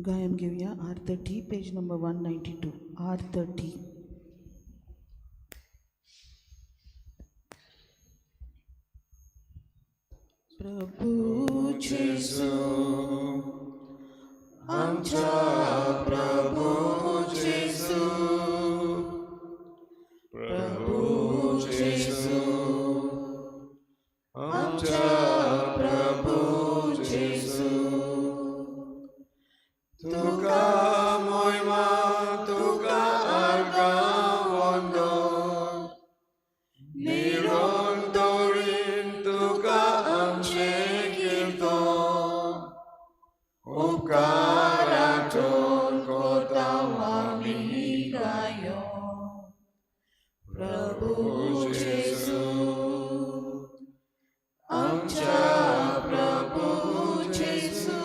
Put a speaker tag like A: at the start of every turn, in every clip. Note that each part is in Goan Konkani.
A: गायन घेवया R 30, page number 192, R 30. Prabhu जेसू आमच्या प्रभू जेसू, प्रभू जेसू आमच्या प्रभू जेसू,
B: तुका मोयमा, तुका आर्गां वंदन, निरंतरीन तुका आमचें कीर्तन, उपकार आठोवन करता आमी
A: गायो. प्रभू जेसू आमच्या प्रभू जेसू,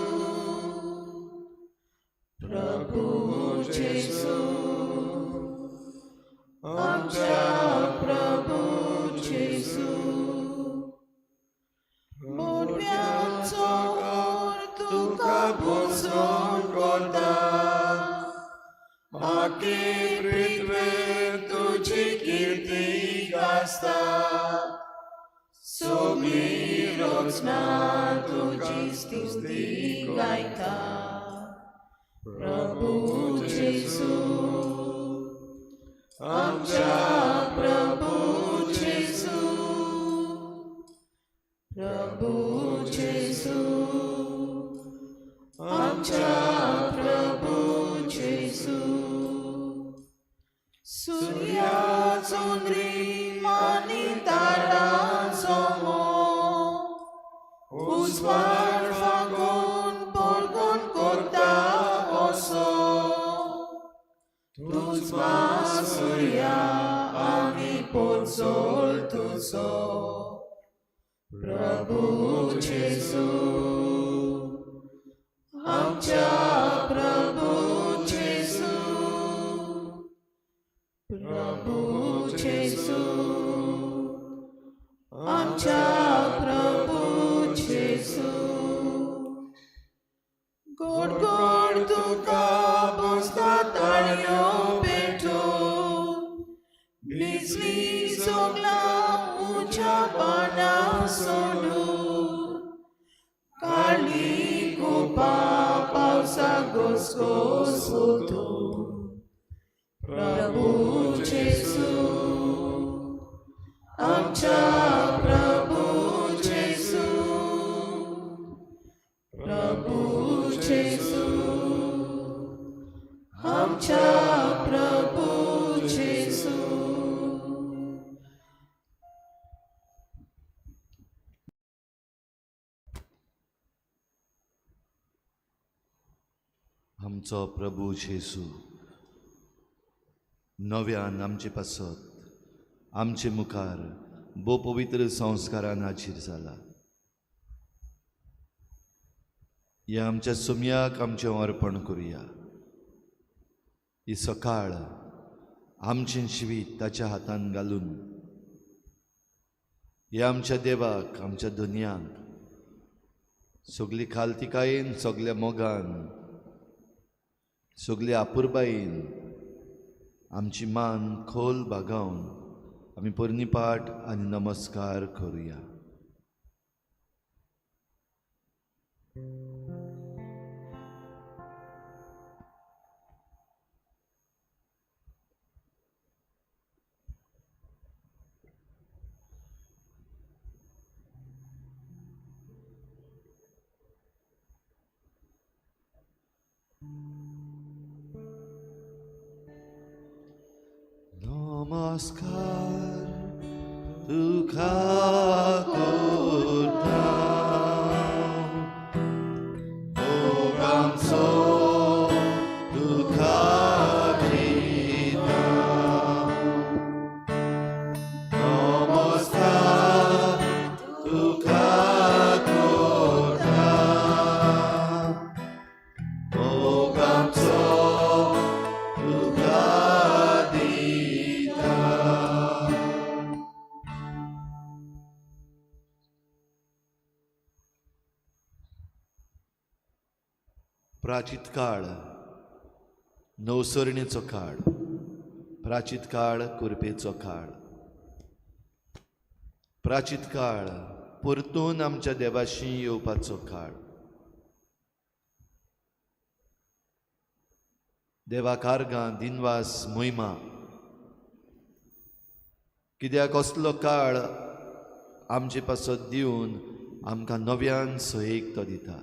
A: प्रभू जेसू आमच्या प्रभू जेसू. मोरव्यांचो ओर तुका
B: भोसण करता, आखी पृथ्वेर तुजी कीर्ती गाजता,
A: सगळी रचना तुजी स्तुती गायता. प्रभू जेसू आमच्या प्रभू जेसू, प्रभू जेसू आमच्या प्रभू जेसू. सूर्या चंद्री आनी तारांचो उजवाड फागून परगट करता असो, तूंच सूर्या आनी पोजोळ तुजो. प्रभू जेसू आमच्या प्रभू जेसू, प्रभू जेसू आमच्या प्रभू जेसू. गोड गोड तुका बसता ताळयो पेटोवन, भिजली सगळां उज्या पानां सोडून, काळी कुपां पावसा घसघस ओतून. प्रभू जेसू आमच्या प्रभू जेसू, प्रभू जेसू आमच्या प्रभू जेसू.
C: आमचो प्रभू जेसू नव्यान आमचे पासत आमचे मुखार भोव पवित्र संस्कारान हाजीर जाला. ह्या आमच्या सुमयाक आमचें अर्पण करुया. ही सकाळ आमचें जिवीत ताच्या हातान घालून ह्या आमच्या देवाक, आमच्या धनयाक सगली खालतिकायेन, सगल्या मोगान, सगल्या आपुरबायेन आमची मान खोल बागावन आमी पोरणी पाठ आनी नमस्कार करुया. नमस्कार तुका करता, मोग आमचो तुका दिता. नमस्कार तुका करता, मोग आमचो तुका दिता. प्राचीत काळ नवसरणेचो काळ, प्राचीत काळ कुरपेचो काळ, प्राचीत काळ परतून आमच्या देवाशी येवपाचो काळ. देवाक आर्गां, दिनवास, मोहिमा, कित्याक असलो काळ आमचे पासत दिवन आमकां नव्यान सयेक तो दिता.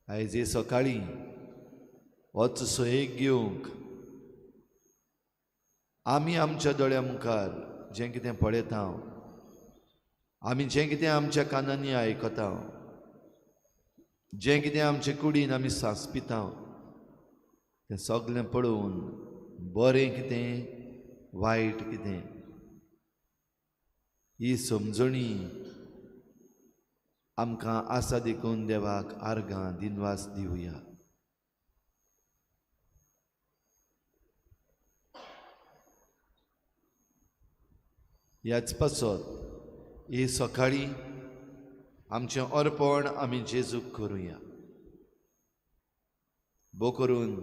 C: आयज हे सकाळीं होच सयेक घेवंक आमी आमच्या दोळ्या मुखार जें कितें पळयता, आमी जें कितें आमच्या कानांनी आयकता, जें कितें आमचे कुडीन आमी सांसपिता, तें सगळें पळोवन बरें कितें वायट कितें ही समजणी आमकां आसा देखून देवाक आर्गां दिनवास दिवया. ह्याच पासत हे सकाळीं आमचें अर्पण आमी जेजूक करुया. भो करून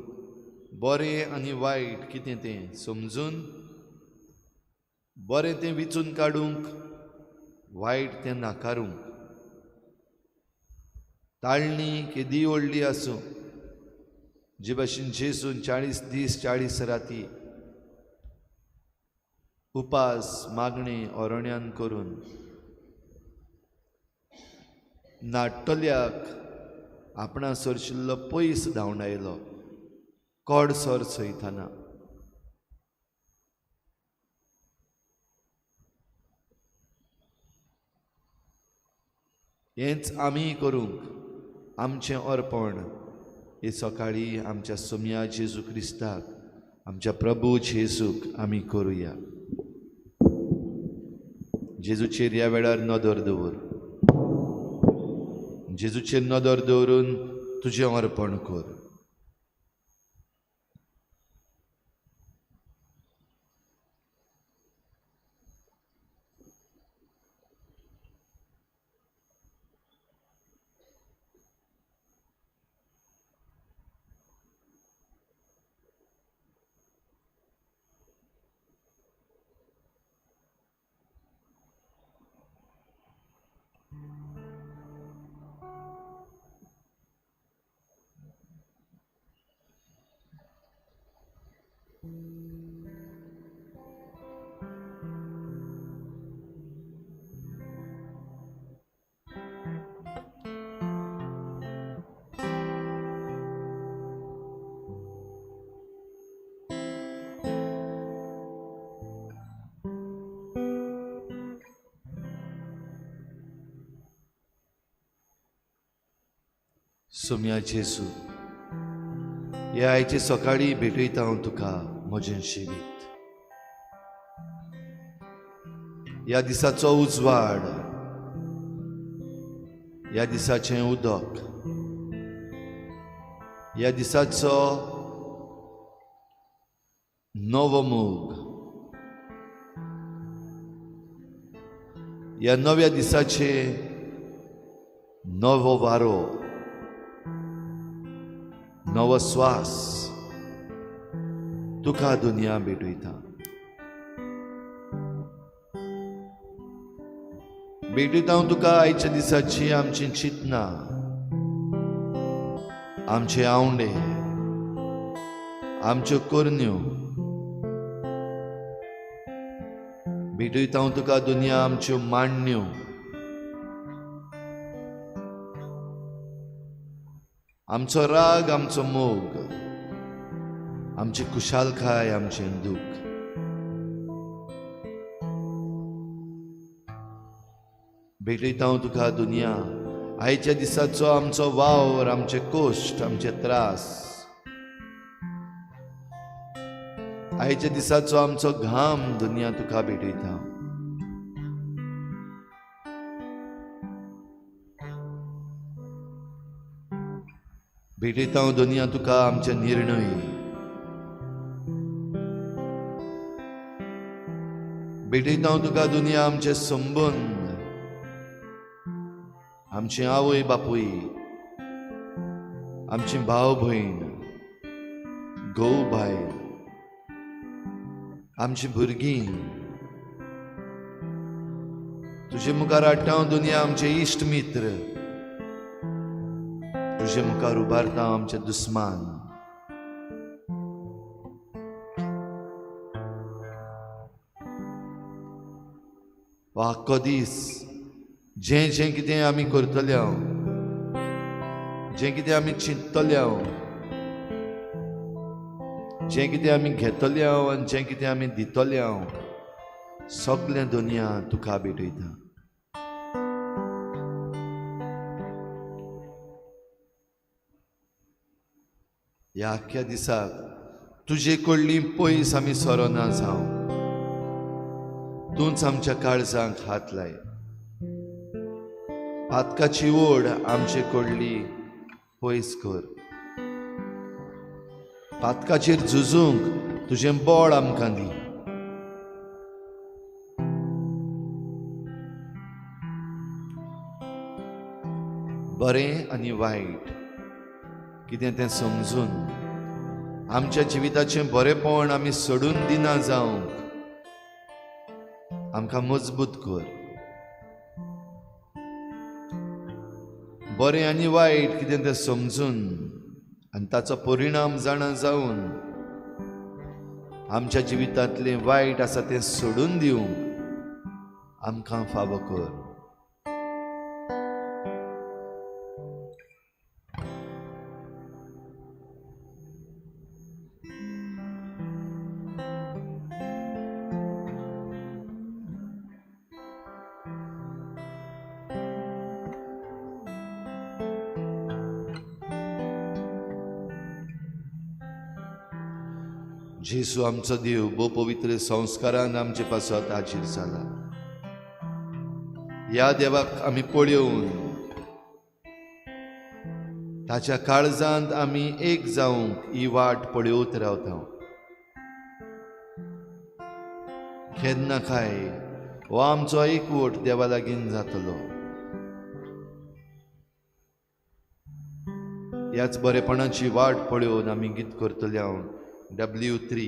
C: बरें आनी वायट कितें तें समजून बरें तें विचून काडूंक, वायट तें नाकारूंक. ताळणी केदी व्हडली आसूं, जे भाशेन जेजून 40 दीस 40 राती उपास मागणें अरण्यान करून नाडटल्याक आपणा सरशिल्लो पयस धांवडायलो, कोड सर सयतना. हेंच आमी करूंक आमचें अर्पण हे सकाळीं आमच्या सोम्या जेजू क्रिस्ताक, आमच्या प्रभू जेजूक आमी करुया. जेजूचेर ह्या वेळार नदर दवर, जेजूचेर नदर दवरून तुजें अर्पण कर. सोम्या जेजू, ह्या आयचे सकाळीं भेटयता हांव तुका म्हजें जिवीत. ह्या दिसाचो उजवाड, ह्या दिसाचें उदक, ह्या दिसाचो नवो मोग, ह्या नव्या दिसाचे नवो वारो, नवो स्वास तुका दुनिया भेटयता. भेटयता हांव तुका आयच्या दिसाची आमची चिंतना, आमचे आवंडे, आमच्यो करण्यो. भेटयता हांव तुका दुनिया आमच्यो मांडण्यो, आमचो राग, आमचो मोग, आमची खुशालकाय, आमचें दूख. भेटयता हांव तुका दुनिया आयच्या दिसाचो आमचो वावर, आमचे कश्ट, आमचे त्रास, आयच्या दिसाचो आमचो घाम दुनिया तुका भेटयता. भेटयता हांव दुनिया तुका आमचे निर्णय, भेटयता हांव तुका दुनिया आमचे संबंद, आमचे आवय बापूय, आमची भाव भयण, घोव बायल, आमची भुरगीं तुजे मुखार हाडटा हांव दुनिया, आमचे इश्ट मित्र तुजे मुखार उबारता आमचे दुस्मान. आख्खो दीस जें जें कितें आमी करतले हांव, जें कितें आमी चिंततले हांव, जें कितें आमी घेतले हांव आनी जें कितें आमी दितले हांव, सगळें दुनिया तुका भेटयता. ह्या आख्ख्या दिसाक तुजे कडली पयस आमी सोरोना जावं, तूंच आमच्या काळजांक हात लाय. पातकाची ओड आमचे कडली पयस कर. पातकाचेर झुजूंक तुजें बळ आमकां दी. बरें आनी वायट कितें तें समजून आमच्या जिविताचें बरेपण आमी सोडून दिना जावंक आमकां मजबूत कर. बरें आनी वायट कितें तें समजून आनी ताचो परिणाम जाणा जावन आमच्या जिवितांतलें वायट आसा तें सोडून दिवंक आमकां फावो कर. जेजू आमचो देव भोव पवित्र संस्कारान आमचे पासत हाजीर जाला. ह्या देवाक आमी पळोवन ताच्या काळजांत आमी एक जावंक ही वाट पळोवत रावता. केन्ना काय हो आमचो एकवट देवा लागीं जातलो. ह्याच बरेपणाची वाट पळोवन आमी गीत करतले हांव W3.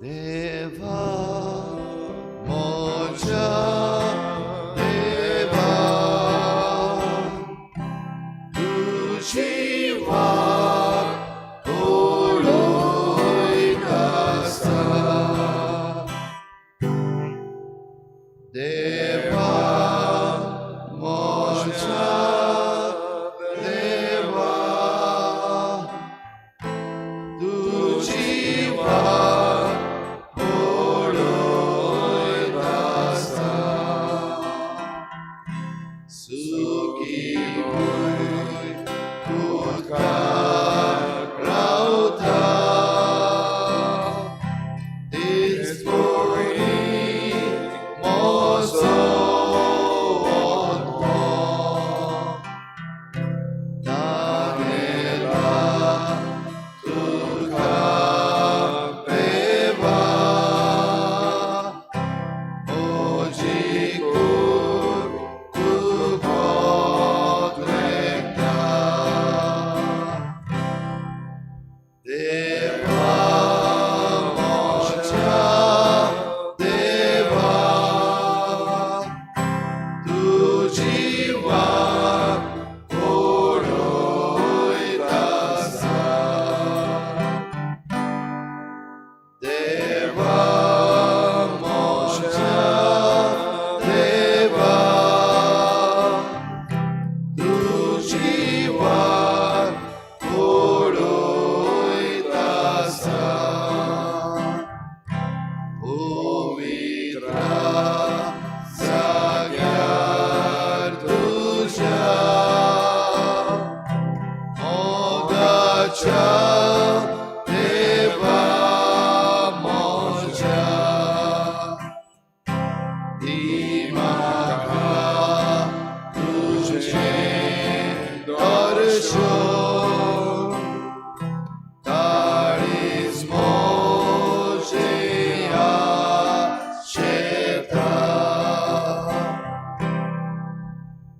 C: देवा म्हज्या देवा तुजी वाट पळयत आसा. देवा म्हज्या देवा तुजी वाट पळयत आसा. सुखी भूंय उदकार रावता, तीच पळय म्हजो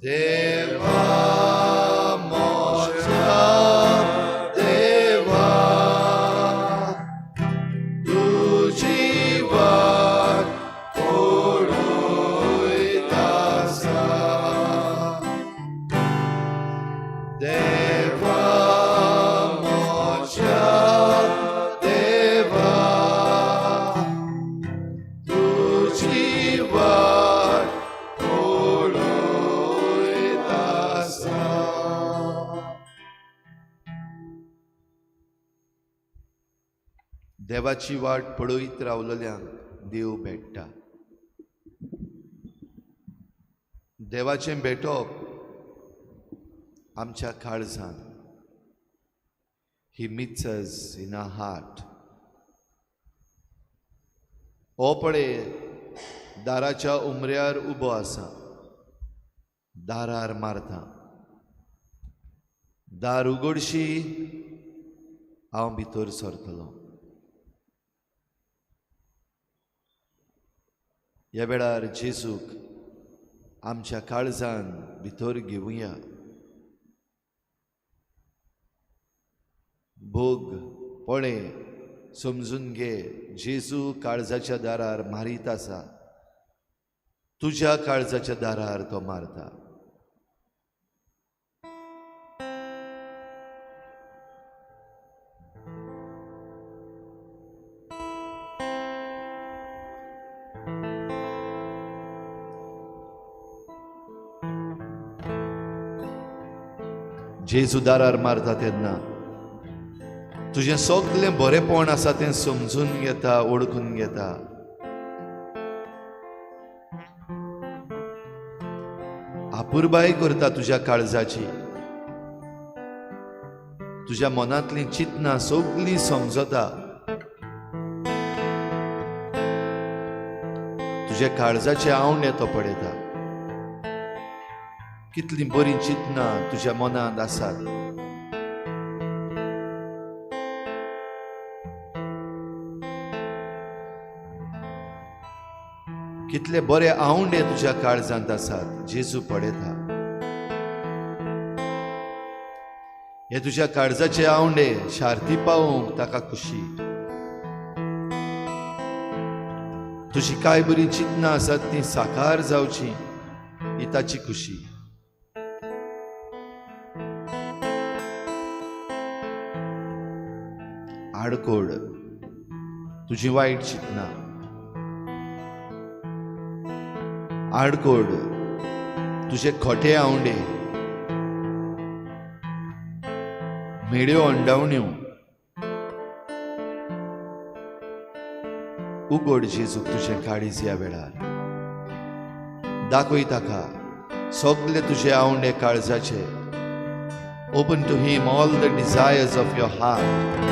C: देवा म्हज्या देवा, तुजी वाट पळयत आसा. देवा म्हज्या देवा, तुजी वाट पळयत आसा. देवाची वाट पळयत रावलेल्यांक देव भेट्टा. देवाचें भेटप आमच्या काळजान. He meets us in our heart. हो पळय दाराच्या उमऱ्यार उबो आसा, दारार मारता. दार उगडशी हांव भितर सरतलो. ह्या वेळार जेजूक आमच्या काळजान भितर घेवया. भोग पळय, समजून घे, जेजू काळजाच्या दारार मारीत आसा. तुज्या काळजाच्या दारार तो मारता. जेजू दारार मारता तेन्ना तुजें सगळें बरेपण आसा तें समजून घेता, वळखून घेता. आपुरबाय करता तुज्या काळजाची. तुज्या मनांतलीं चिंतनां सगळीं समजता. तुज्या काळजाचे आवंडे तो पळयता. कितलीं बरीं चिंतनां तुज्या मनांत आसात. कितले बरे आवंडे तुज्या काळजांत आसात जेजू पळयता. हे तुज्या काळजाचे आवंडे शार्ती पावोवंक ताका खुशी. तुजी कांय बरीं चिंतनां आसात तीं साकार जावचीं ही ताची खुशी. आडकोड तुजी वायट चिंतनां, आडकोड तुजे खोटे आवंडे, मेड्यो अंडावण्यो. उगड जेजूक तुजें काळीज ह्या वेळार. दाखय ताका सगळे तुजे आवंडे काळजाचे. Open to him all the desires of your heart.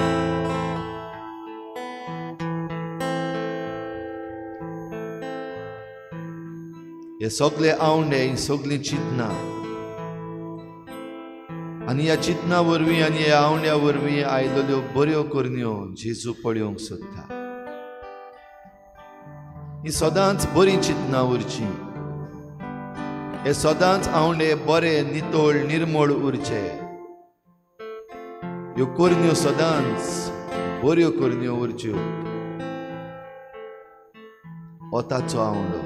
C: हे सगळे आवंडे, ही सगळीं चिंतनां, आनी ह्या चिंतना वरवीं आनी ह्या आवंड्या वरवीं आयलेल्यो बऱ्यो करण्यो जेजू पळोवंक सोदता. ही सदांच बरीं चिंतनां उरचीं, हे सदांच आवंडे बरे नितळ निर्मळ उरचे, ह्यो करण्यो सदांच बऱ्यो करण्यो उरच्यो. हो ताचो आवंडो.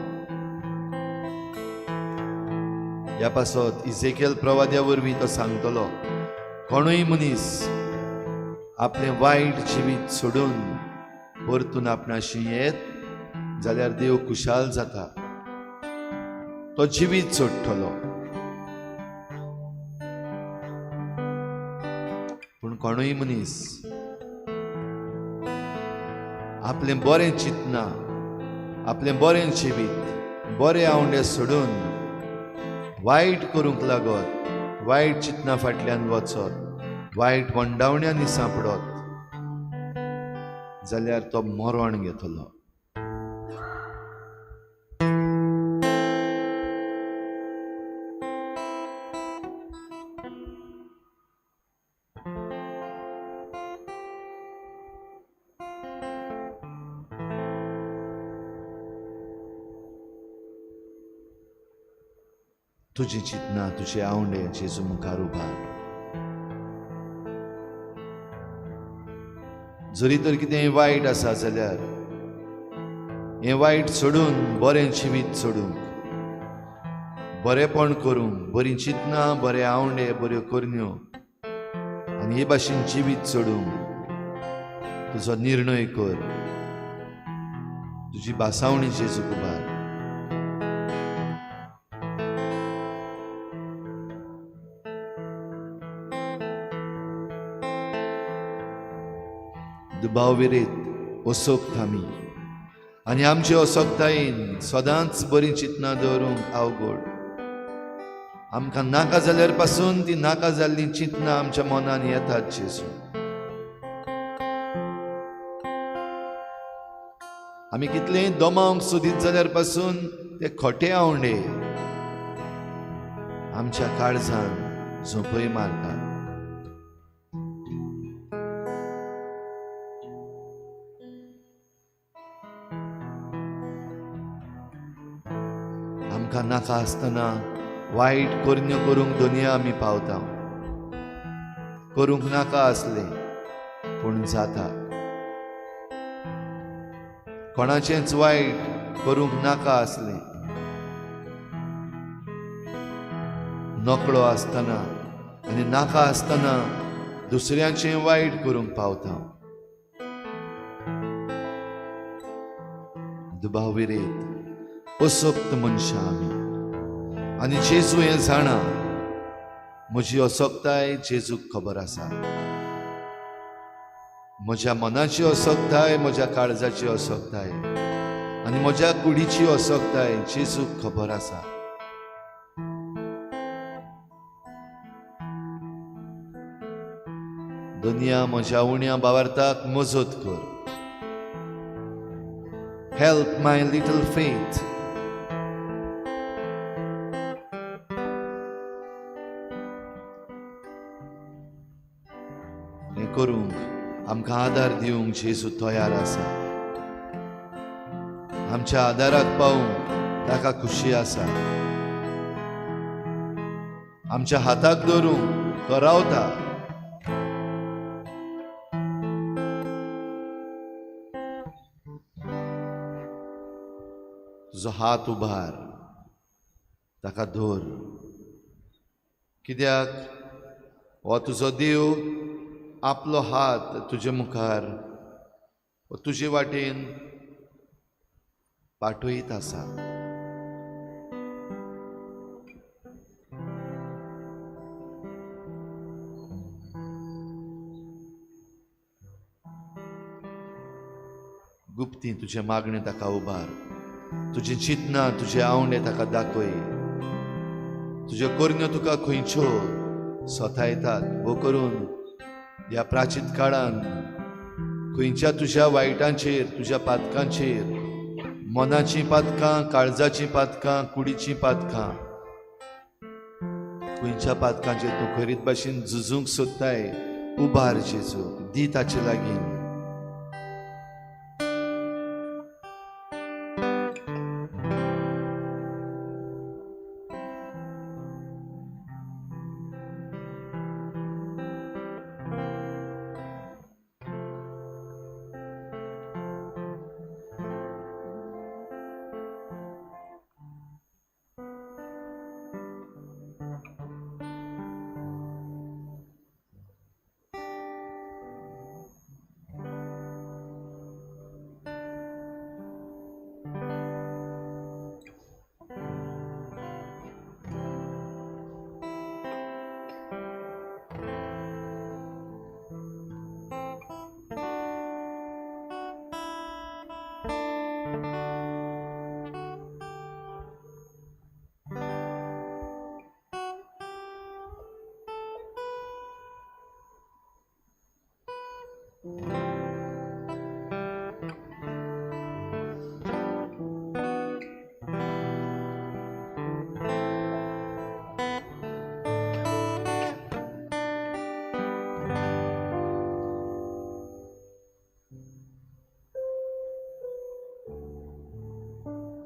C: ह्या पासत इजेकेल प्रवाद्या वरवीं तो सांगतलो, कोणूय मनीस आपलें वायट जिवीत सोडून परतून आपणाशी येत जाल्यार देव खुशाल जाता, तो जिवीत सोडटलो. पूण कोणूय मनीस आपलें बरें चिंतना, आपलें बरें जिवीत, बरें आवंडे सोडून वायट करूंक लागत, वायट चिंतना फाटल्यान वचत, वायट वंडावण्यांनी सांपडत जाल्यार तो मरण घेतलो. तुजी चिंतना, तुजे आवंडे जेजू मुखार उबार. जरी तर कितेंय वायट आसा जाल्यार हें वायट सोडून बरें जिवीत सोडूंक, बरेंपण करूंक, बरीं चिंतना, बरे आवंडे, बऱ्यो करण्यो आनी हे भाशेन जिवीत सोडूंक तुजो निर्णय कर. तुजी भासावणी जेजूक उबार. दुबाव विरेत असोक्त आमी आनी आमचे असोक्तायेन सदांच बरीं चिंतना दवरूंक अवघड. आमकां नाका जाल्यार पासून ती नाका जाल्लीं चिंतना आमच्या मनान येतात जेजू. आमी कितलेंय दमावंक सोदीत जाल्यार पासून ते खोटे आवंडे आमच्या काळजान झोंपय मारतात. आमकां नाका आसतना वायट करण्यो करूंक दोनया आमी पावता. करूंक नाका आसलें पूण जाता. कोणाचेंच वायट करूंक नाका आसलें, नकळो आसतना आनी नाका आसतना दुसऱ्यांचें वायट करूंक पावता. दुबाव विरेत असक्त मनशां आमी आनी जेजू हें जाणा. म्हजी असक्ताय जेजूक खबर आसा. म्हज्या मनाची असक्ताय, म्हज्या काळजाची असक्ताय आनी म्हज्या कुडीची असक्ताय जेजूक खबर आसा. दुनिया म्हज्या उण्या बावार्थाक मजत कर. Help my little faith. हें करूंक आमकां आदार दिवंक जेजू तयार आसा. आमच्या आदाराक पावूंक ताका खुशी आसा. आमच्या हाताक धरूंक तो रावता. तुजो हात उबार, ताका धर. कित्याक हो तुजो देव आपलो हात तुजे मुखार तुजे वाटेन पाठयत आसा. गुप्ती तुजें मागणें ताका उबार. तुजी चिंतना, तुजे आवंडे ताका दाखय. तुज्यो करण्यो तुका खंयच्यो सतायतात वो करून ह्या प्राचीन काळान खंयच्या तुज्या वायटांचेर, तुज्या पातकांचेर, मनाचीं पातकां, काळजाचीं पातकां, कुडीचीं पातकां, खंयच्या पातकांचेर तूं खरीत भाशेन झुजूंक सोदताय, उबार जेजू, दी ताचे लागीं.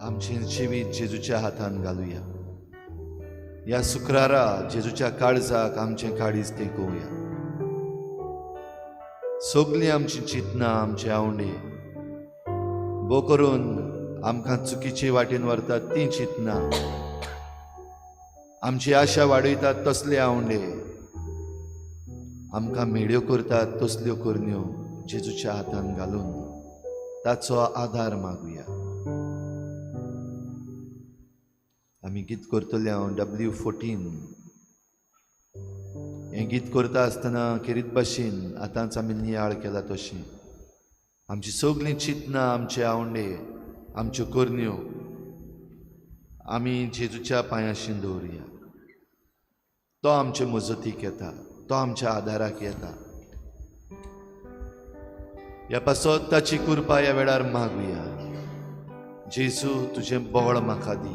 C: आमचें जिवीत जेजूच्या हातान घालुया. ह्या शुक्रारा जेजूच्या काळजाक आमचें काळीज तेंकोवया. सगळीं आमची चिंतनां, आमचे आवंडे भो करून आमकां चुकीचे वाटेन व्हरतात तीं चिंतनां, आमची आशा वाडयतात तसले आवंडे, आमकां मेड्यो करतात तसल्यो करण्यो जेजूच्या हातान घालून ताचो आदार मागुया. आमी गीत करतले हांव W14. हें गीत करता आसतना खेरीत भाशेन आतांच आमी नियाळ केला तशें आमची सगळीं चिंतनां, आमचे आवंडे, आमच्यो करण्यो आमी जेजूच्या पांयाशीन दवरुया. तो आमचे मजतीक येता, तो आमच्या आदाराक येता. ह्या पासत ताची कृपा ह्या वेळार मागुया. जेजू तुजें बळ म्हाका दी.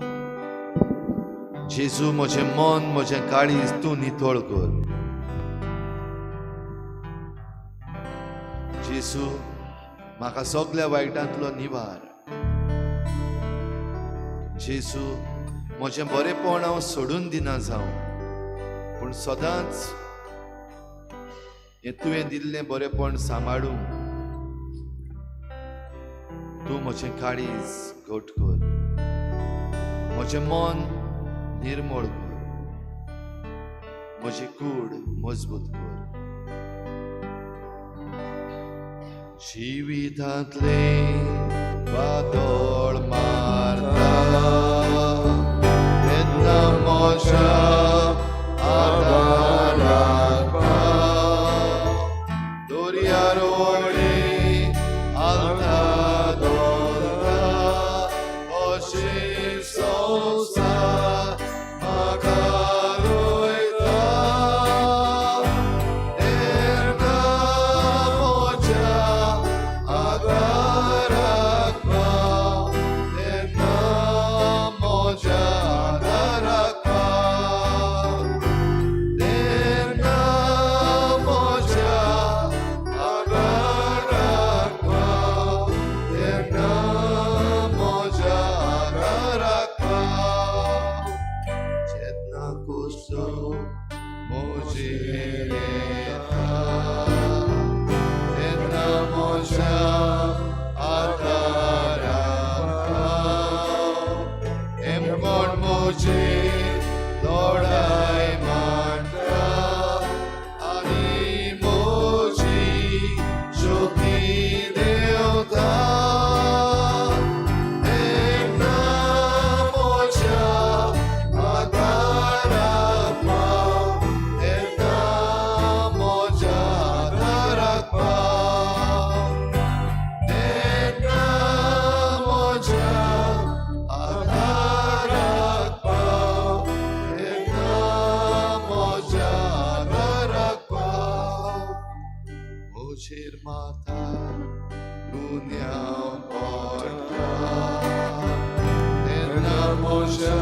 C: जेजू म्हजें मन, म्हजें काळीज तूं नितळ कर. जेजू म्हाका सगल्या वायटांतलो निवार. जेजू म्हजें बरेपण हांव सोडून दिना जावं, पूण सदांच हें तुवें दिल्लें बरेपण सांबाळूंक तूं म्हजें काळीज घट कर, म्हजें मन निर्मळ कर, म्हजी कूड मजबूत कर. जिवितांतलें वादळ मारता तेन्ना म्हज्या आदाराक दर्यार व्हडें हालता धोलता अशें संवसार म्हाका रोयता तेन्ना म्हज्या आदाराक पाव, तेन्ना म्हज्या आदाराक पाव, तेन्ना म्हज्या आदाराक पाव, तेन्ना म्हज्या आदाराक पाव. जेन्ना कुसो म्हजेर येता तेन्ना म्हज्या आदाराक पाव. हेमकोण म्हजेर लढाय मांडटा आनी म्हजी शक्ती देंवता तेन्ना म्हज्या आदाराक पाव, तेन्ना म्हज्या आदाराक पाव, तेन्ना म्हज्या आदाराक पाव, तेन्ना म्हज्या आदाराक पाव. म्हजेर माथ्यार गुन्यांव पडटा तेन्ना म्हज्या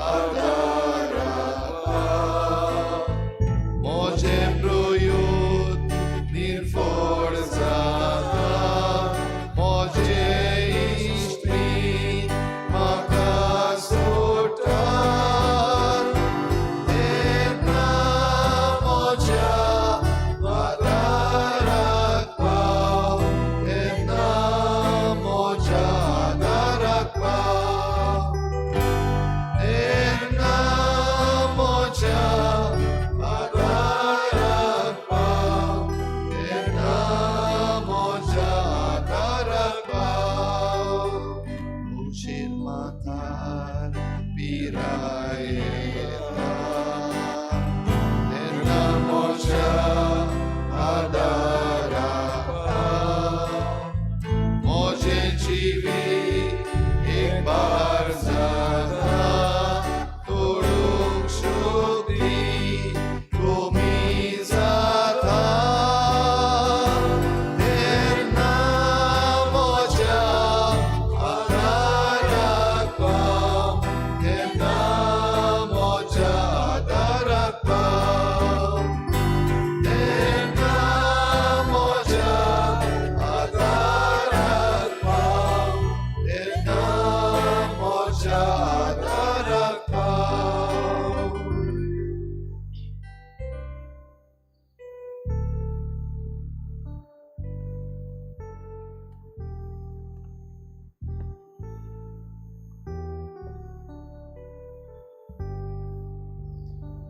C: आदाराक पाव. म्हजें प्रयुत निर्फळ जाता, म्हजे इश्ट म्हाका सोडटात तेन्ना म्हज्या आदाराक पाव, तेन्ना म्हज्या आदाराक पाव, तेन्ना म्हज्या आदाराक पाव, तेन्ना म्हज्या आदाराक पाव. म्हजेर माथ्यार पिराय येता तेन्ना म्हज्या आदाराक पाव. म्हजें जिवीत एक भार जाता, तोडूंक शक्ती कमी जाता तेन्ना म्हज्या आदाराक पाव, तेन्ना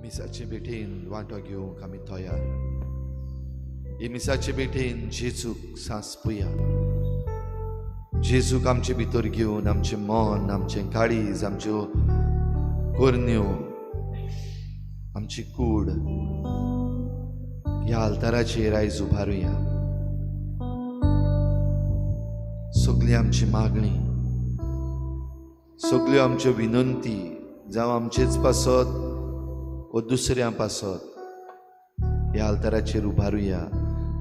C: मिसाचे भेटेन वांटो घेवंक आमी तयार. हे मिसाचे भेटेन जेजूक सांसपुया. जेजूक आमचे भितर घेवन आमचें मन, आमचें काळीज, आमच्यो करण्यो, आमची कूड ह्या आल्ताराचेर आयज उबारुया. सगळी आमची मागणी, सगळ्यो आमच्यो विनंती, जावं आमचेच पासत वो दुसऱ्यां पासत, ह्या आल्ताराचेर उबारुया.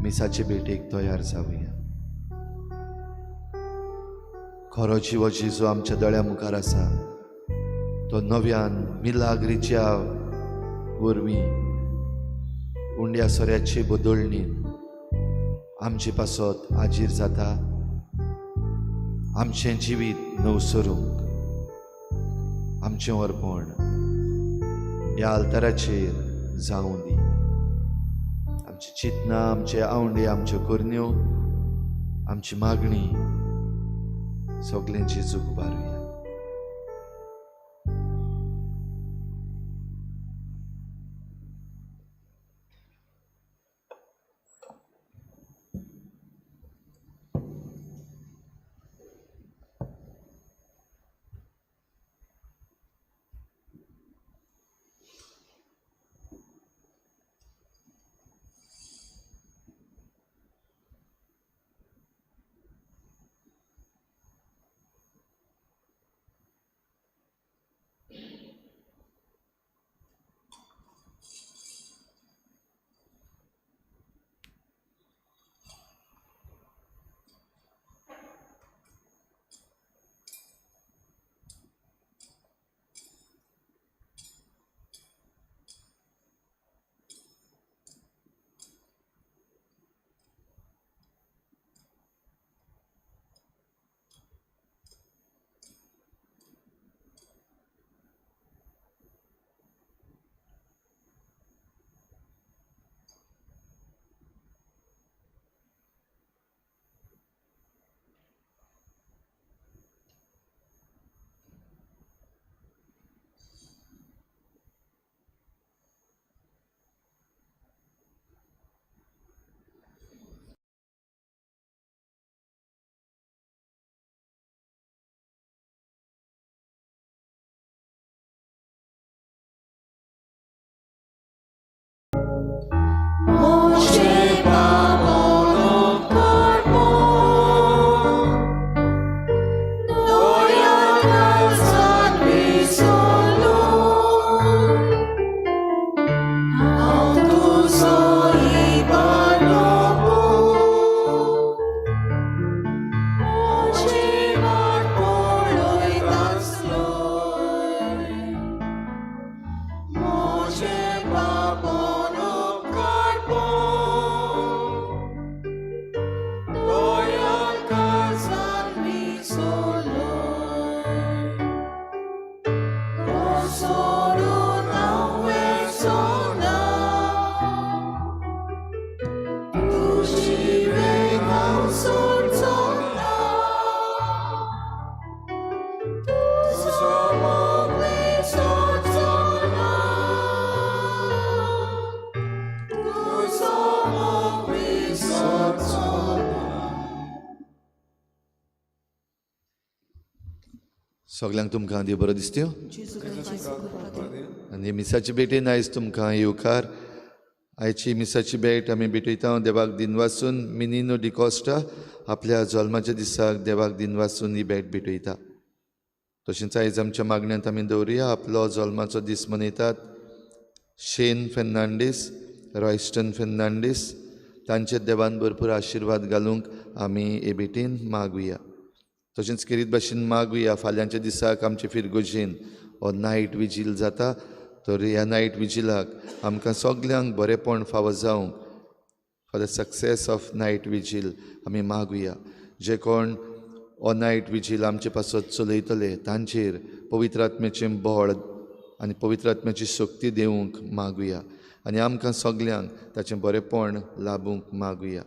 C: मिसाचे भेटेक तयार जावया. खरो जिवो जेजू आमच्या दोळ्या मुखार आसा. तो नव्यान मिलाग्रीच्या वरवीं उंड्या सोऱ्याचे बदलणीन आमचे पासत हाजीर जाता. आमचें जिवीत नवसरूंक आमचें अर्पण ह्या आल्ताराचेर जावं दी. आमची चिंतना, आमचे आवंडे, आमच्यो करण्यो, आमची मागणी सगळें जेजूक उबारुया. सगळ्यांक तुमकां देव बरो दिसत्यो. आनी मिसाची भेटेन आयज तुमकां येवकार. आयची मिसाची भेट आमी भेटयता देवाक दिनवासून. मिनिनो डिकॉस्टा आपल्या जल्माच्या दिसाक देवाक दिनवासून ही भेट भेटयता. तशेंच आयज आमच्या मागण्यांत आमी दवरुया आपलो जल्माचो दीस मनयतात शेन फेर्नांडीस, रॉयस्टन फेर्नांडीस, तांचे देवान भरपूर आशिर्वाद घालूंक आमी हे भेटीन मागुया. तशेंच खेरीत भाशेन मागुया फाल्यांच्या दिसाक आमचे फिरगोजेन हो नायट विजील जाता, तर ह्या नायट विजिलाक आमकां सगल्यांक बरेंपण फावो जावंक for the success of night vigil आमी मागुया. जे कोण हो नायट विजील आमचे पासत चलयतले तांचेर पवित्र आत्म्याचें बळ आनी पवित्र आत्म्याची शक्ती दिवंक मागुया आनी आमकां सगल्यांक ताचें बरेंपण लाबूंक मागुया.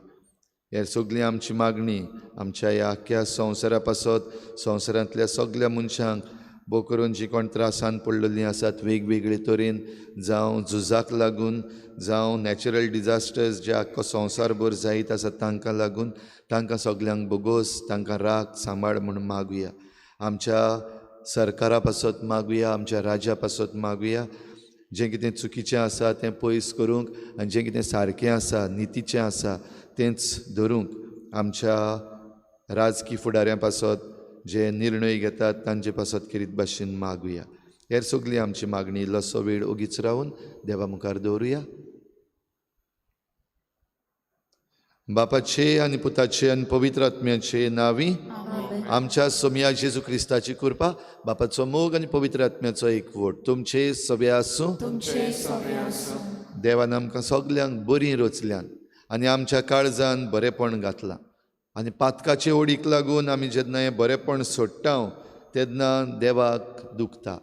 C: हे सगळी आमची मागणी आमच्या ह्या आख्ख्या संवसारा पासत, संवसारांतल्या सगल्या मनशांक भोव करून जी कोण त्रासान पडलेलीं आसात वेगवेगळे तरेन, जावं झुजाक लागून, जावं नॅचरल डिजास्टर्स जे आख्खो संवसारभर जायत आसात तांकां लागून, तांकां सगल्यांक बोगोस, तांकां राख सांबाळ म्हूण मागुया. आमच्या सरकारा पासत मागुया, आमच्या राज्या पासत मागुया. जें कितें चुकीचें आसा तें पयस करूंक आनी जें कितें सारकें आसा, नितीचें आसा तेंच धरूंक आमच्या राजकी फुडाऱ्यां पासत जे निर्णय घेतात तांचे पासत खेरीत भाशेन मागुया. हेर सगळी आमची मागणी इल्लोसो वेळ ओगीच रावन देवा मुखार दवरुया. बापाचे आनी पुताचे आनी पवित्र आत्म्याचे नांवी आमच्या सोमया जेजू क्रिस्ताची कृपा, बापाचो मोग आनी पवित्र आत्म्याचो एकवट तुमचे सगळे आसूं. देवान आमकां सगल्यांक बरीं रचल्यान आनी आमच्या काळजान बरेंपण घातलां आनी पातकाचे ओडीक लागून आमी जेन्ना हें बरेंपण सोडटा तेन्ना देवाक दुखता.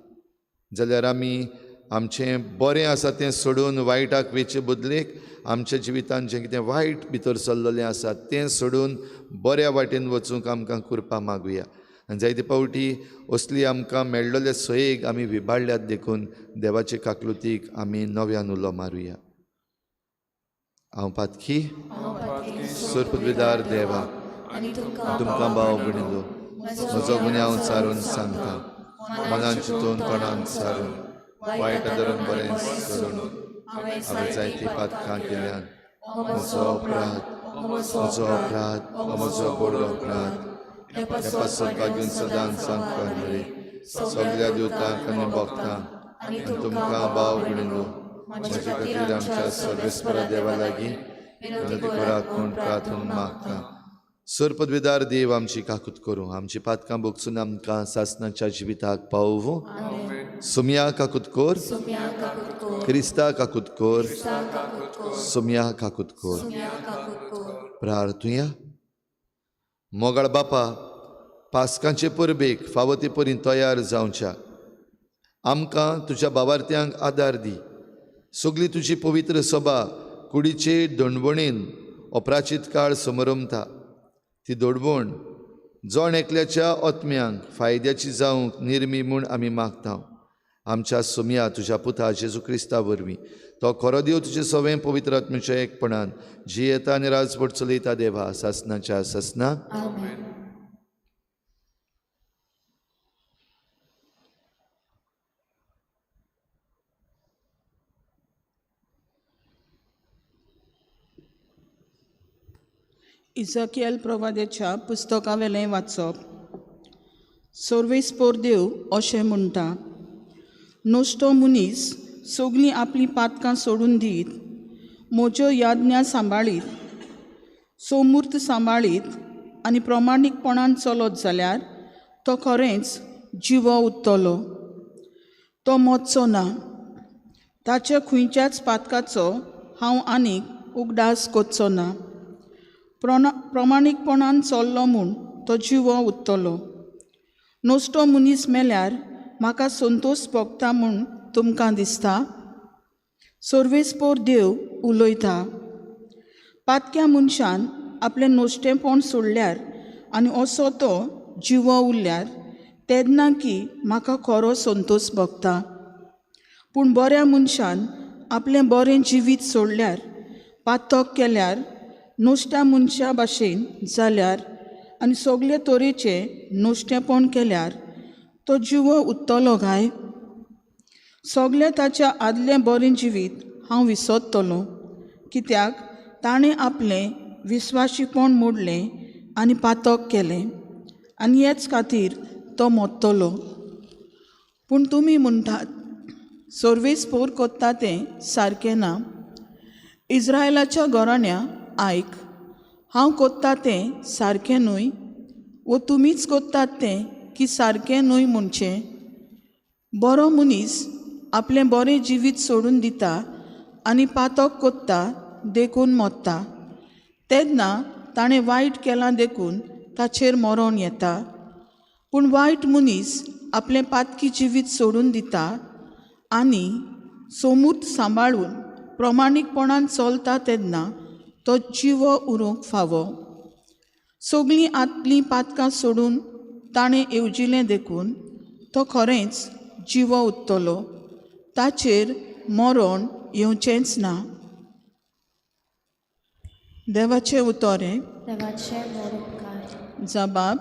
C: जाल्यार आमी आमचें बरें आसा तें सोडून वायटाक वेचे बदलेक आमच्या जिवितान जें कितें वायट भितर सरलेलें आसा तें सोडून बऱ्या वाटेन वचूंक आमकां कृपा मागुया. आनी जायते फावटी असली आमकां मेळ्ळेले सोयेक आमी विबाडल्यात देखून देवाचे काकलुतीक आमी नव्यान उलो मारुया. हांव पातकी सोरपविदार देवा, तुमकां भाव भयणींनो म्हजो गुन्यांव सारून सांगता, मनान चिंतून तोंडान सारून वायट धरून बरें सोडून हांवें जायतीं पातकां केल्यान. म्हजो अपराध, म्हजो अपराध, म्हजो व्हडलो अपराध. हे पासत बागीन सदांच सांगता मरे सगळ्या दिवतांक आनी भक्तांक आनी तुमकां भाव भयणींनो म्हजे खातीर आमच्या सर्वेस्परा देवा लागीं विनंती करात म्हूण प्रार्थना मागता. सरपदविदार देव आमची काकूत करूं, आमची पातकां भोगसून आमकां सासणाच्या जिविताक पावोवं. सुमया काकूत कोर, क्रिस्ता काकूत कोर, सुमया काकूत कोर. प्रार्थुया. मोगाळ बापा, पासकांचे परबेक फावो ते परी तयार जावच्या आमकां तुज्या बावार्थ्यांक आदार दी. सगली तुजी पवित्र सभा कुडीचे दंडवणीन अपराचीत काळ समरमता. ती दडवण जण एकल्याच्या आत्म्यांक फायद्याची जावंक निर्मी म्हूण आमी मागता. आमच्या सोमया तुज्या पुता जेजू क्रिस्ता वरवीं तो खरो देव तुजे सवें पवित्र आत्म्याच्या एकपणान जियेता आनी राजवट चलयता देवा सासनाच्या सासना.
A: इजकियल प्रवाद्याच्या पुस्तकावेलें वाचप. सर्वेस्पोर देव अशें म्हणटा, नश्टो मनीस सगळीं आपलीं पातकां सोडून दीत, म्हज्यो याज्ञा सांबाळीत, सोमूर्त सांबाळीत आनी प्रमाणीकपणान चलत जाल्यार तो खरेंच जिवो उरतलो, तो मरचो ना. ताच्या खंयच्याच पातकाचो हांव आनीक उगडास करचो ना. प्रमाणीकपणान चल्लो म्हूण तो जिवो उरतलो. नश्टो मनीस मेल्यार म्हाका संतोश भोगता म्हूण तुमकां दिसता? सर्वेस्पोर देव उलयता, पातक्या मनशान आपलें नश्टेंपण सोडल्यार आनी असो तो जिवो उरल्यार तेन्ना की म्हाका खरो संतोश भोगता. पूण बऱ्या मनशान आपलें बरें जिवीत सोडल्यार, पातक केल्यार, नश्ट्या मनशा भाशेन जाल्यार आनी सगळे तरेचें नश्टेंपण केल्यार तो जिवो उरतलो काय? सगळें ताच्या आदलें बरें जिवीत हांव विसरतलो, कित्याक ताणें आपलें विस्वाशीपण मोडलें आनी पातक केलें आनी हेच खातीर तो मरतलो. पूण तुमी म्हणटात, सर्वेस्पोर करता तें सारकें ना. इज्रायलाच्या घराण्या आयक, हांव करता तें सारकें न्हय, वो तुमीच करतात तें की सारकें न्हय म्हणचें? बरो मनीस आपलें बरें जिवीत सोडून दिता आनी पातक करता देखून मरता, तेन्ना ताणें वायट केलां देखून ताचेर मरण येता. पूण वायट मनीस आपलें पातकी जिवीत सोडून दिता आनी सोमूर्त सांबाळून प्रमाणीकपणान चलता तेन्ना तो जिवो उरूंक फावो. सगळीं आदलीं पातकां सोडून ताणें येवजिलें देखून तो खरेंच जिवो उत्तलो, ताचेर मरण येवचेंच ना. देवाचें उतर हें. जबाब,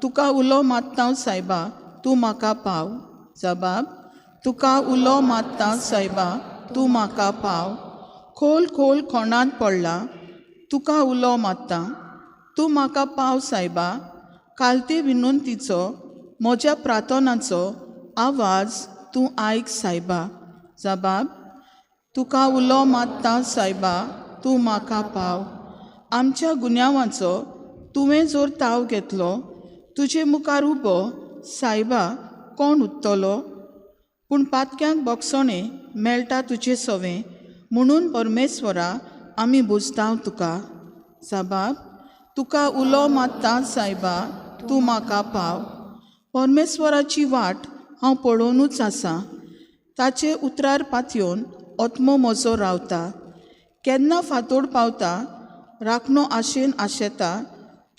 A: तुका उलो मात्ता सायबा, तूं म्हाका पाव. जबाब, तुका उलो मात्ता सायबा, तूं म्हाका पाव. खोल खोल खोणांत पडला, तुका उलो मात्ता, तूं म्हाका पाव सायबा. कालते विनंतीचो म्हज्या प्रार्थनाचो आवाज तूं आयक सायबा. जबाब, तुका उलो मात्ता सायबा, तूं म्हाका पाव. आमच्या गुन्यांवाचो तुवें जर ताव घेतलो, तुजे मुखार उबो सायबा कोण उत्तलो? पूण पातक्यांक बोगसणें मेळटा तुजे सवें, म्हणून परमेश्वरा आमी बुजताव तुका. जबाब, तुका उलो मात्ता सायबा, तूं म्हाका पाव. परमेश्वराची वाट हांव पळोवनूच आसा, ताचे उतरार पातयेवन आत्मो म्हजो रावता. केन्ना फांतोड पावता राखणो आशेन आशेता,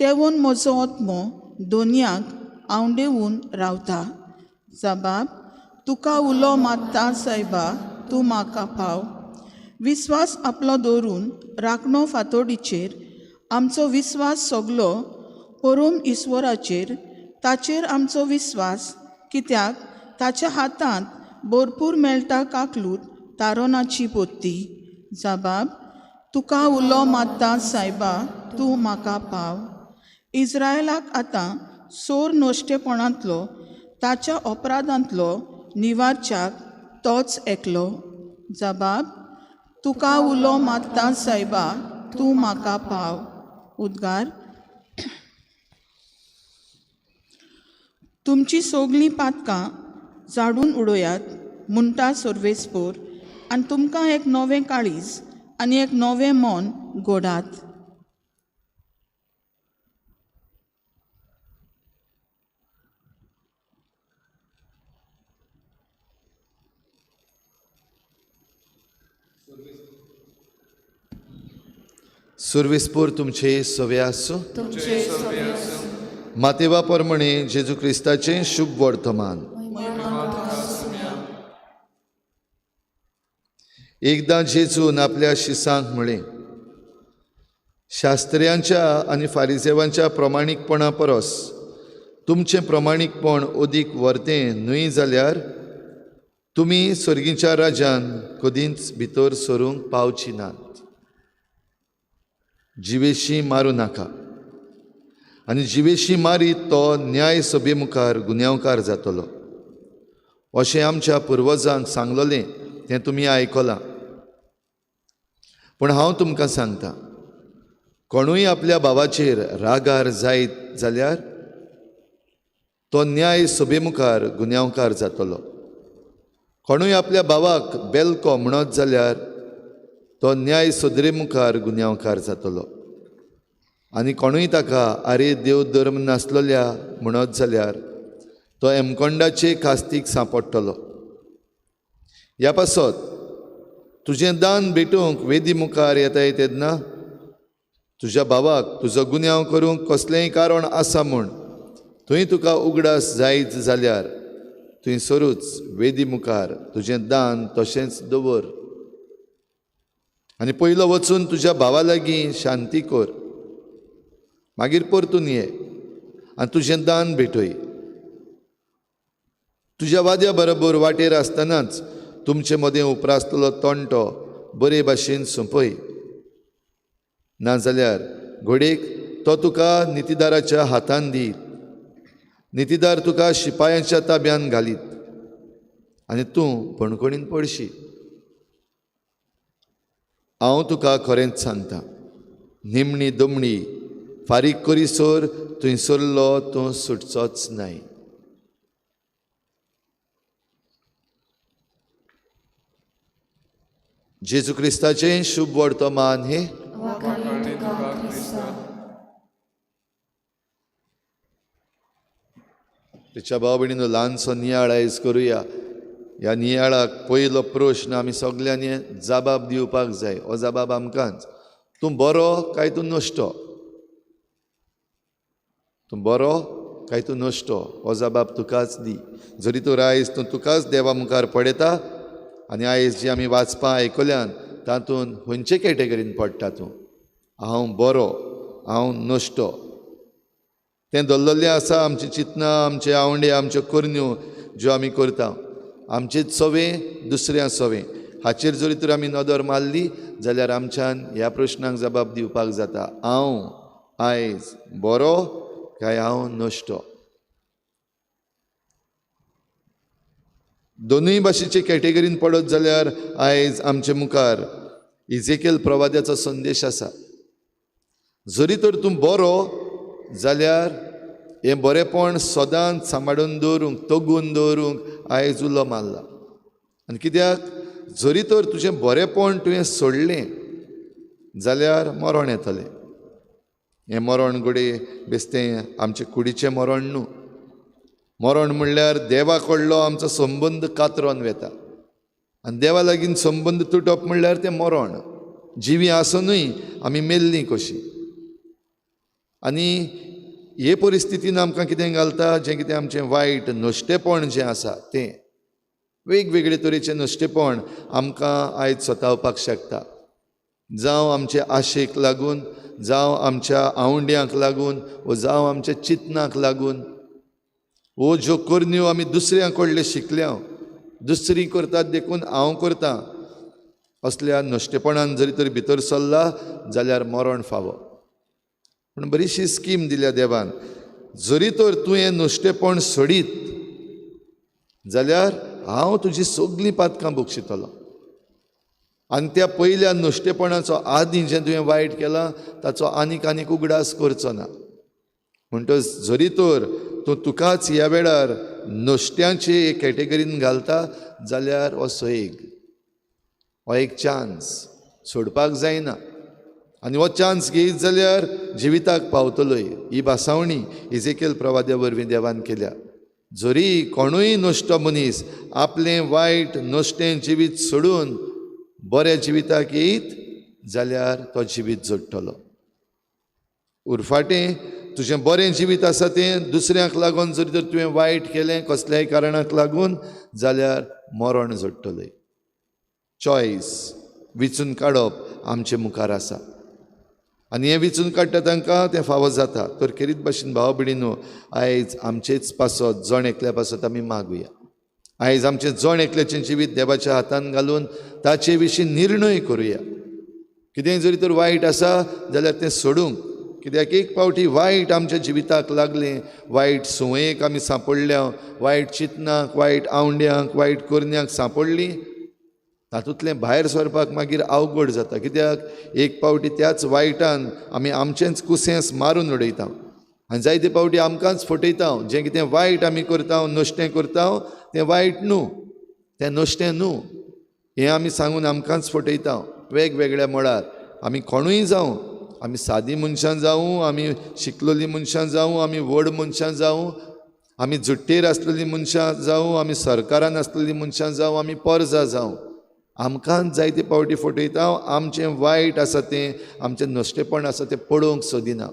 A: तेवून म्हजो आत्मो दोनयांक आंवडेवन रावता. जबाब, तुका उलो मात्ता सायबा, तूं म्हाका पाव. विस्वास आपलो दवरून राखणो फांतोडीचेर, आमचो विस्वास सगलो परोम ईश्वराचेर, ताचेर आमचो विस्वास, कित्याक ताच्या हातांत भरपूर मेळटा काकलूत तारोनाची पोती. जबाब, तुका उलो मात्ता सायबा, तूं म्हाका पाव. इज्रायलाक आतां सोर नश्टेपणांतलो ताच्या अपराधांतलो निवारच्याक तोच एकलो. जबाब, तुका उलो मात्ता सायबा, तूं म्हाका पाव. उद्गार, तुमची सगलीं पातकां जाडून उडयात म्हणटा सर्वेस्पोर, आनी तुमकां एक नवें काळीज आनी एक नवें मन घोडात.
C: सुर्वेस्पोर तुमचे सवे आसूं. मातेवा परमणे जेजू क्रिस्ताचें शुभ वर्तमान. एकदां जेजून आपल्या शिसांक म्हळें, शास्त्र्यांच्या आनी फारिजेवांच्या प्रमाणीकपणा परस तुमचें प्रमाणीकपण अदीक वर्तें न्हय जाल्यार तुमी सर्गीच्या राज्यान कदींच भितर सरूंक पावची नात. जिवेशी मारूं नाका, आनी जिवेशी मारीत तो न्याय सभे मुखार गुन्यांवकार जातलो, अशें आमच्या पुर्वजांक सांगलेलें तें तुमी आयकलां. पूण हांव तुमकां सांगता, कोणूय आपल्या भावाचेर रागार जायत जाल्यार तो न्याय सभे मुखार गुन्यांवकार जातलो. कोणूय आपल्या भावाक बेलको म्हणत जाल्यार तो न्याय सदरे मुखार गुन्यांवकार जातलो. आनी कोणूय ताका आरे देव धर्म नासलोल्या म्हणत जाल्यार तो एमकोंडाचे खास्तीक सांपडटलो. ह्या पासत तुजें दान भेटूंक वेदी मुखार येताय तेन्ना तुज्या भावाक तुजो गुन्यांव करूंक कसलेंय कारण आसा म्हूण थंय तुका उगडास जायत जाल्यार थंय सरूच वेदी मुखार तुजें दान तशेंच दवर आनी पयलो वचून तुज्या भावा लागीं शांती कर, मागीर परतून ये आनी तुजें दान भेटय. तुज्या वाद्या बरोबर वाटेर आसतनाच तुमचे मदें उप्रासतलो तंटो बरे भाशेन सोंपय, नाजाल्यार घडयेक तो तुका नितीदाराच्या हातान दीत, नितीदार तुका शिपायांच्या ताब्यान घालीत आनी तूं बणकणीन पडशी. हांव तुका खरेंच सांगता, निमणी दमणी फारीक करीसर थंयसरलो तूं सुटचोच नाय. जेजू क्रिस्ताचें शुभ वर्तमान हे. तिच्या भाव भयणीनो, ल्हानसो नियाळ आयज करुया. ह्या नियाळाक पयलो प्रश्न आमी सगल्यांनी जबाब दिवपाक जाय. हो जबाब आमकांच, तूं बरो काय तूं नश्टो? तूं बरो काय तूं नश्टो? हो जबाब तुकाच दी. जरी तर आयज तूं तुकाच देवा मुखार पळयता आनी आयज जी आमी वाचपां आयकल्यान तातूंत खंयचे कॅटेगरीन पडटा तूं? हांव बरो, हांव नश्टो. तें दवरलें आसा आमचीं चिंतनां, आमचे आवंडे, आमच्यो करण्यो ज्यो आमी करता, आमचेच सवे दुसऱ्या सवे, हाचेर जरी तर आमी नदर मारली जाल्यार आमच्यान ह्या प्रश्नाक जबाब दिवपाक जाता, हांव आयज बरो काय हांव नश्टो? दोनूय भाशेचे कॅटेगरीन पडत जाल्यार आयज आमचे मुखार इजेकेल प्रवाद्याचो संदेश आसा. जरी तर तूं बरो जाल्यार हें बरेपण सदांच सांबाळून दवरूंक, तगून दवरूंक आयज उलो मारला. आनी कित्याक? जरी तर तुजें बरेपण तुवें सोडलें जाल्यार मरण येतलें. हें मरण घडये बेस्तें आमचे कुडीचें मरण न्हू. मरण म्हणल्यार देवा कडलो आमचो संबंद कातरोन वेता आनी देवा लागीं संबंद तुटप म्हणल्यार तें मरण. जिवी आसुनूय आमी मेल्लीं कशीं. आनी हे परिस्थितीन आमकां कितें घालता, जें कितें आमचें वायट नश्टेपण जें आसा तें वेगवेगळे तरेचें नश्टेपण आमकां आयज सतावपाक शकता. जावं आमचे आशेक लागून, जावं आमच्या आवंड्यांक लागून, वो जावं आमच्या चिंतनाक लागून, वो ज्यो करण्यो आमी दुसऱ्यां कडले शिकल्या, दुसरी करतात देखून हांव करतां, असल्या नश्टेपणान जरी तर भितर सरला जाल्यार मरण फावो. पूण बरीशी स्कीम दिल्या देवान. जरी तर तुवें नश्टेपण सोडीत जाल्यार हांव तुजी सगळीं पातकां बक्षितलो आनी त्या पयल्या नश्टेपणाचो आदीं जें तुवें वायट केलां ताचो आनीक आनीक उगडास करचो ना. म्हणटच जरी तर तूं तुकाच ह्या वेळार नश्ट्यांचे कॅटेगरीन घालता जाल्यार हो सोयेग, हो एक चान्स सोडपाक जायना. आनी हो चान्स घेयत जाल्यार जिविताक पावतलोय. ही भासावणी इजेकेल प्रवाद्या वरवीं देवान केल्या. जरी कोणूय नश्टो मनीस आपलें वायट नश्टें जिवीत सोडून बऱ्या जिविताक येयत जाल्यार तो जिवीत जोडटलो. उरफाटें तुजें बरें जिवीत आसा तें दुसऱ्यांक लागून जरी तर तुवें वायट केलें कसल्याय कारणाक लागून जाल्यार मरण जोडटलें. चॉयस विचून काडप आमचे मुखार आसा आनी हें विचून काडटा तांकां तें फावो जाता. तर खेरीत भाशेन भाव भयणीनो, आयज आमचेच पासत, जण एकल्या पासत आमी मागुया. आयज आमचें जण एकल्याचें जिवीत देवाच्या हातान घालून ताचे विशीं निर्णय करुया. कितेंय जरी तर वायट आसा जाल्यार तें सोडूंक, कित्याक एक पावटी वायट आमच्या जिविताक लागलें, वायट संवयेक आमी सांपडल्या, वायट चिंतनाक, वायट आवंड्यांक, वायट करण्यांक सांपडलीं, तातूंतलें भायर सरपाक मागीर अवघड जाता. कित्याक एक पावटी त्याच वायटान आमी आमचेंच कुसेंस मारून उडयता आनी जायते पावटी आमकांच फटयता. जें कितें वायट आमी करता, नश्टें करता, तें वायट न्हू, तें नश्टें न्हू हें आमी सांगून आमकांच फटयता. वेगवेगळ्या मळार आमी कोणूय जावं, आमी सादी मनशां जावं, आमी शिकलेलीं मनशां जावं, आमी व्हड मनशां जावं, आमी जुट्टेर आसलेलीं मनशां जावं, आमी सरकारान आसलेलीं मनशां जावं, आमी पोरजा जावं, आमकांच जायते पावटी फटयता. आमचें वायट आसा तें, आमचें नश्टेपण आसा तें पळोवंक सोदिना.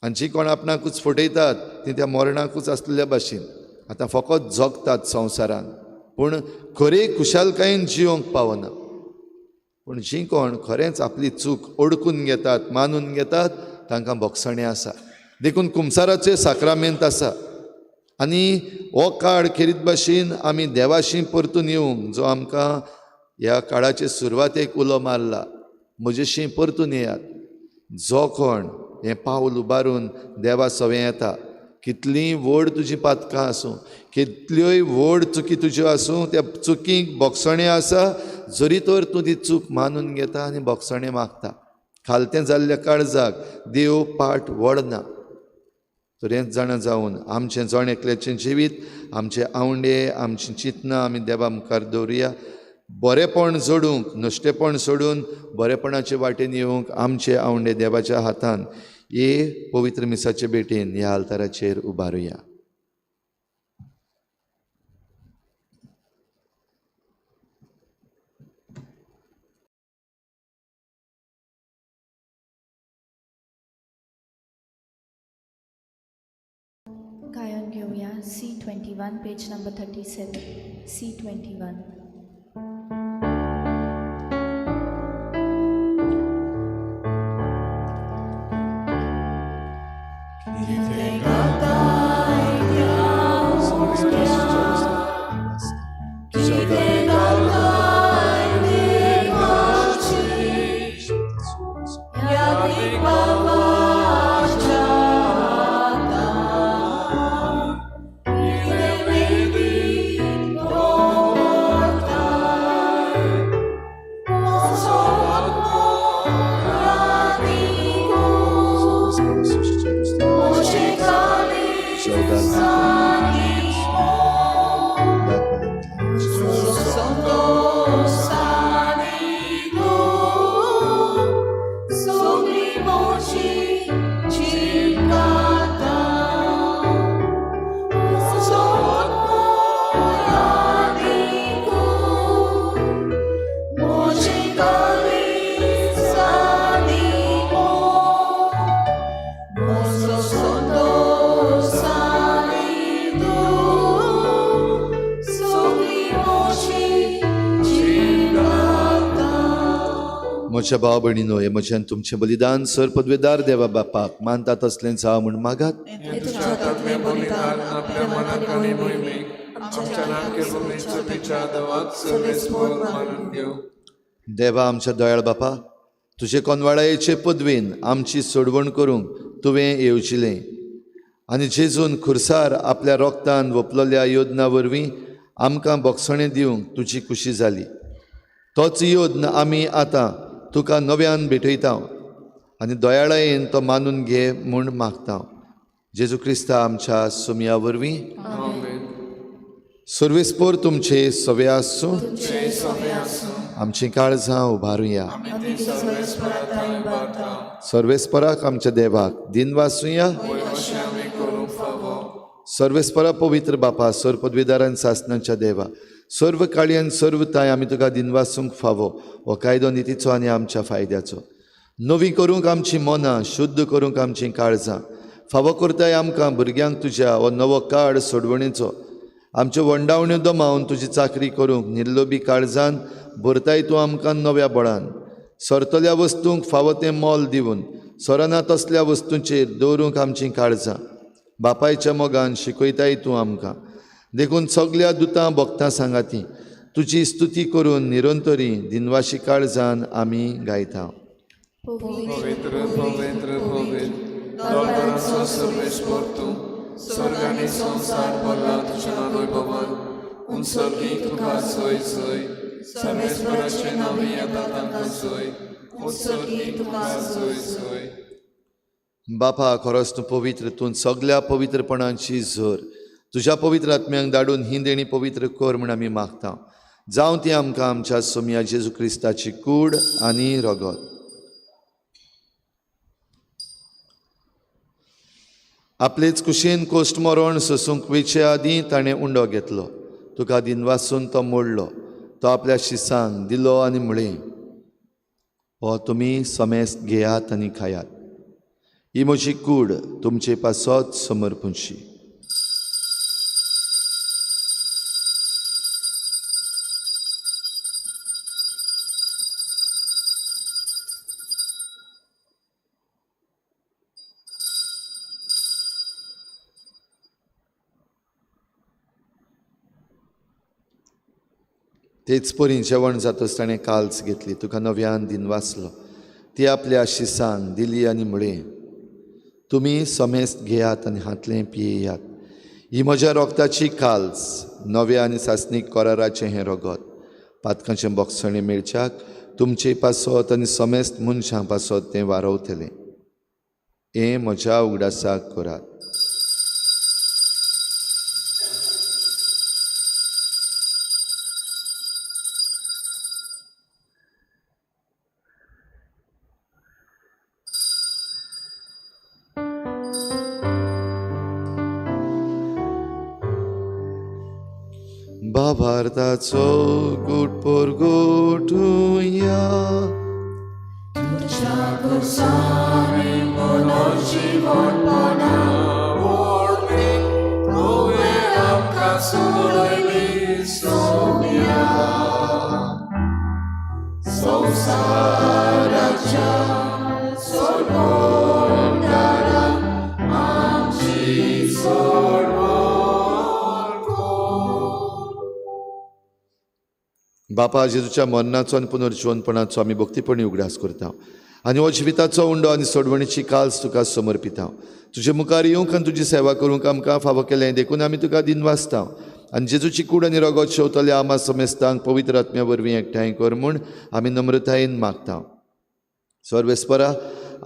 C: आनी जीं कोण आपणाकूच फटयतात तीं त्या मरणाकूच आसलेल्या भाशेन आतां फकत जगतात संवसारान, पूण खरे खुशालकायेन जियोंक पावना. पूण जीं कोण खरेंच आपली चूक ओडकून घेतात, मानून घेतात, तांकां भोगसणें आसा. देखून कुमसाराचें साक्रामेंत आसा. आनी हो काळ खेरीत भाशेन आमी देवाशी परतून येवंक, जो आमकां ह्या काळाचे सुरवातेक उलो मारला, म्हजेशी परतून येयात. जो कोण हें पावल उबारून देवा सवें येता, कितलीं व्हड तुजीं पातकां आसूं, कितल्योय व्हड चुकी तुज्यो आसूं, त्या चुकींक भोगसणें आसा. जरी तर तूं ती चूक मानून घेता आनी भोगसणें मागता, खालतें जाल्ल्या काळजाक देव पाट वडना. तर हेंच जाणा जावन आमचें जण एकल्याचें जिवीत, आमचे आवंडे, आमचीं चिंतनां आमी देवा मुखार दवरुया. बरेपण जोडूंक, नश्टेपण सोडून बरेपणाचे वाटेन येवंक आमचे आवंडे देवाच्या हातान हे पवित्र मिसाचे भेटेन ह्या आल्ताराचेर उबारुया.
D: घेवया C 21, page number 37, C 21.
C: म्हज्या भाव भयणीनो, हे म्हज्यान तुमचें बलिदान सर पदवेदार देवा बापाक मानता तसलें जावं म्हूण मागात.
B: बलिदान आपल्या मनाक आनी मोहिमेक आमच्या नामके चुकीच्या देवाक सर्वेस्पोर मानून घेवं.
C: देवा आमच्या दयाळ बापा, तुजे कोनवाळायेचे पदवेन आमची सोडवण करूंक तुवें येवजिलें आनी जेजून खुरसार आपल्या रोगतान वपलेल्या योजना वरवीं आमकां बोगसणें दिवंक तुजी खुशी जाली. तोच योजना आमी आतां तुका नव्यान भेटयता आनी दयाळायेन तो मानून घे म्हूण मागता. जेजू क्रिस्ता आमच्या सुमया वरवीं. सर्वेस्पोर तुमचे सवे आसूं. आमचीं काळजां उबारुया. सर्वेस्पराक आमच्या देवाक दिनवासुया. सर्वेस्परा पवित्र बापा, सर्व पदवीदारान सासनाच्या देवा, सर्व काळयान सर्व ताय आमी तुका दिनवासूंक फावो हो कायदो नितीचो आनी आमच्या फायद्याचो. नवी करूंक आमची मनां, शुद्ध करूंक आमचीं काळजां, फावो करताय आमकां भुरग्यांक तुज्या हो नवो काळ सोडवणेचो. आमच्यो वंडावण्यो दमावन तुजी चाकरी करूंक निर्लोबी काळजान भरताय तूं आमकां नव्या बळान. सरतल्या वस्तूंक फावो तें मोल दिवन सरना तसल्या वस्तूंचेर दवरूंक आमचीं काळजां बापायच्या मोगान शिकयताय तूं आमकां. देखून सगल्या दुतां भक्तां सांगाती तुजी स्तुती करून निरंतरी दिनवाशी काळजान आमी गायता.
B: पवित्र पवित्र पवित्र दरबाराचो सर्वेस्पोर तूं, स्वर्ग आनी संवसार भरला तुज्या वैभवान. उंचर्गी तुका सोय सोय, सर्वेस्पराचें नांव येता तांकां सोय, उंचर्गी तुका सोय सोय.
C: बापा, खरोच तूं पवित्र, तूं सगल्या पवित्रपणाची झर. तुज्या पवित्र आत्म्यांक धाडून ही देणी पवित्र कर म्हूण आमी मागता. जावं ती आमकां आमच्या सोमया जेजू क्रिस्ताची कूड आनी रगत. आपलेच कुशीन कोश्ट मरण सोसूंक वेचे आदीं ताणें उंडो घेतलो, तुका दिनवासून तो मोडलो, तो आपल्या शिसांक दिलो आनी म्हळें, हो तुमी समेस्त घेयात आनी खायात, ही म्हजी कूड तुमचे पासत समर्पूंची. तेच परी जेवण जातच ताणें काल्स घेतली, तुका नव्यान दिनवासलो, ती आपल्या शिसांक दिली आनी म्हळें, तुमी समेस्त घेयात आनी हांतलें पियेयात, ही म्हज्या रोगताची काल्स, नव्या आनी सासणीक कराराचें हें रगत, पातकांचें बोगसणें मेळच्याक तुमचे पासत आनी समेस्त मनशां पासत तें वारवतलें. हें म्हज्या उगडासाक करात. भावार्थाचो गुट परगटुया.
B: तुज्या खुर्सांनी पुनर्जिवणपणा ओडली, सोडयली सोम्या संवसाराच्या सोडवणारा आमची सोडवण कर.
C: बापा, जेजूच्या मरणाचो आनी पुनर्जिवनपणाचो आमी भक्तीपणी उगडास करता आनी हो जिविताचो उंडो आनी सोडवणीची काल्स तुका समर्पिता. तुजे मुखार येवंक आनी तुजी सेवा करूंक आमकां फावो केलें देखून आमी तुका दिनवासता आनी जेजूची कूड आनी रगत शेवतल्या आमा समेस्तांक पवित्र आत्म्या वरवीं एकठांय कर म्हूण आमी नम्रतायेन मागता. सर्वेस्परा,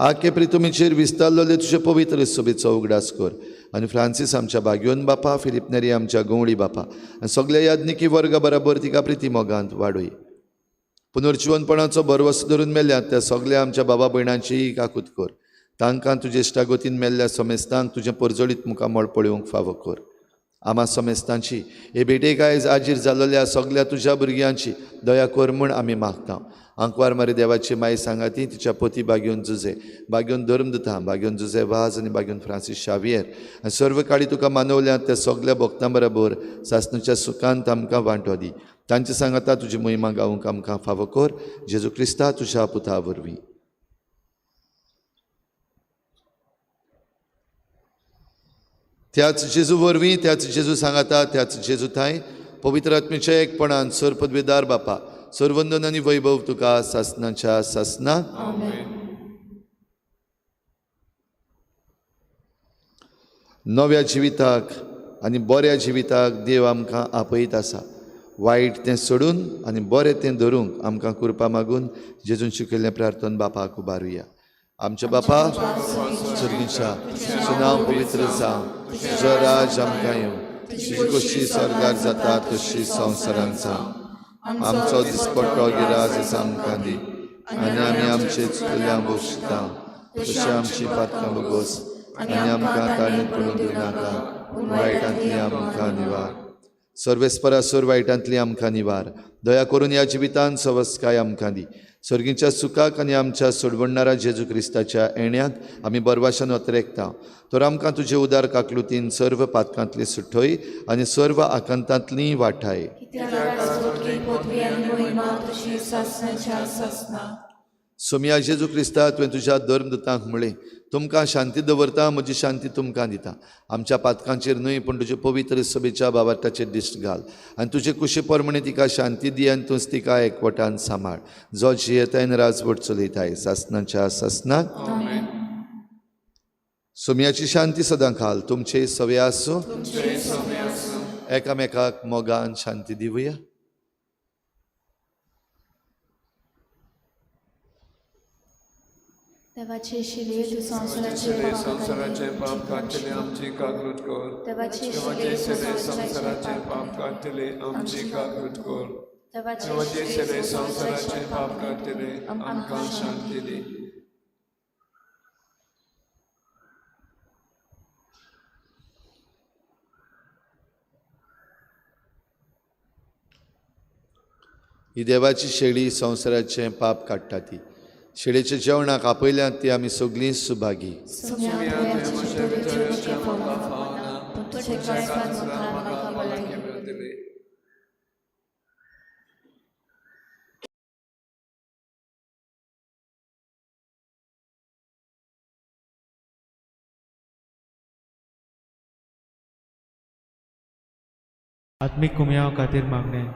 C: आखे प्रितुमीचेर विस्तारलेले तुजे पवित्र सोबेचो उगडास कर आनी फ्रांसीस आमच्या भाग्योन बापा, फिलीप नेरी आमच्या गवळी बापा आनी सगल्या याज्ञिकी वर्गा बराबर तिका प्रिती मोगांत वाडय. पुनर्जिवनपणाचो भरवंसो धरून मेल्यात त्या सगल्या आमच्या बाबा भयणांचीय काकूत कर. तांकां तुजे इश्टागतीन मेल्ल्या समेस्तांक तुजें परजळीत मुखामळ पळोवंक फावो कर. आमा समेस्तांची हे भेटेक आयज आजीर जाल्ल्या सगल्या तुज्या भुरग्यांची दया कर म्हूण आमी मागता. आंकवार मारी देवाची माई सांगाती तिच्या पती बागेवन जुजे, बागेवन धर्मदुता, बागेवन जुजे वाज आनी बागेवन फ्रांसीस शावियर आनी सर्व काळी तुका मानवल्यात त्या सगल्या भक्तां बराबर सासणाच्या सुखांत आमकां वांटो दी. तांचे सांगाता तुजी महिमा गावंक आमकां फावो कर. जेजू क्रिस्ता तुज्या पुता वरवीं. त्याच जेजू वरवीं, त्याच जेजू सांगाता, त्याच जेजू थांय पवित्र आत्म्याच्या एकपणान सर पदवेदार बापा, सर्वंदन आनी वैभव तुका सासनाच्या सासना. नव्या जिविताक आनी बऱ्या जिविताक देव आमकां आपयत आसा. वायट तें सोडून आनी बरें तें धरूंक आमकां कृपा मागून जेजून शिकयल्लें प्रार्थन बापाक उबारुया. आमच्या बापा सर्गीच्या, तुजें नांव पवित्र जावं, तुजो राज आमकां येवं, तुजी कशी स्वर्गार जाता तशी संवसारांत जावं. आमचो दिसपट्टो गिराज आमकां दी आनी आमी आमचे चुकल्या बसता तशी आमची पातकां भोगोस आनी आमकां ताणें पडून दिवनाका, पूण वायटांतली आमकां निवार. सर्वेस्परा सोर वायटांतली आमकां निवार. दया करून ह्या जिवितान सवस्काय आमकां दी. सर्गीच्या सुखाक आनी आमच्या सोडवणणारा जेजू क्रिस्ताच्या येण्याक आमी बरवाशान अत्रेकता. तर आमकां तुजे उदार काकलुतीन सर्व पातकांतली सुठय आनी सर्व आकांतांतली वाठाय. सोमया जेजू क्रिस्ता, तुवें तुज्या धर्मदुतांक म्हळें, तुमकां शांती दवरता, म्हजी शांती तुमकां दिता. आमच्या पातकांचेर न्हय पूण तुजे पवित्र सभेच्या बाबार्थाचेर दिश्ट घाल आनी तुजे कुशी प्रमाणे तिका शांती दी आनी तूंच तिका एकवटान सांबाळ, जो जियेताय आनी राजवट चलयताय सासनाच्या सासनाक. सोमयाची शांती सदां खाल तुमचे सवे आसूं. एकामेकाक मोगान शांती दिवया.
D: देवाचे शिले तूं संवसाराचे
B: पाप काडटले आमची काकूत कर.
D: देवाचे
B: देवाचे
D: शिले
B: शिले संवसाराचे पाप काडटले आमची काकूत कर.
D: देवाचे
B: देवाचे शिले संवसाराचे पाप काडटले आमकां शांती दी.
C: ही देवाची शेळी संवसाराचें पाप काडटा. ती शेळेच्या जेवणाक आपयल्यात ती आमी सगळीं सुभागी.
E: आत्मीक कुमयाव खातीर मागणें.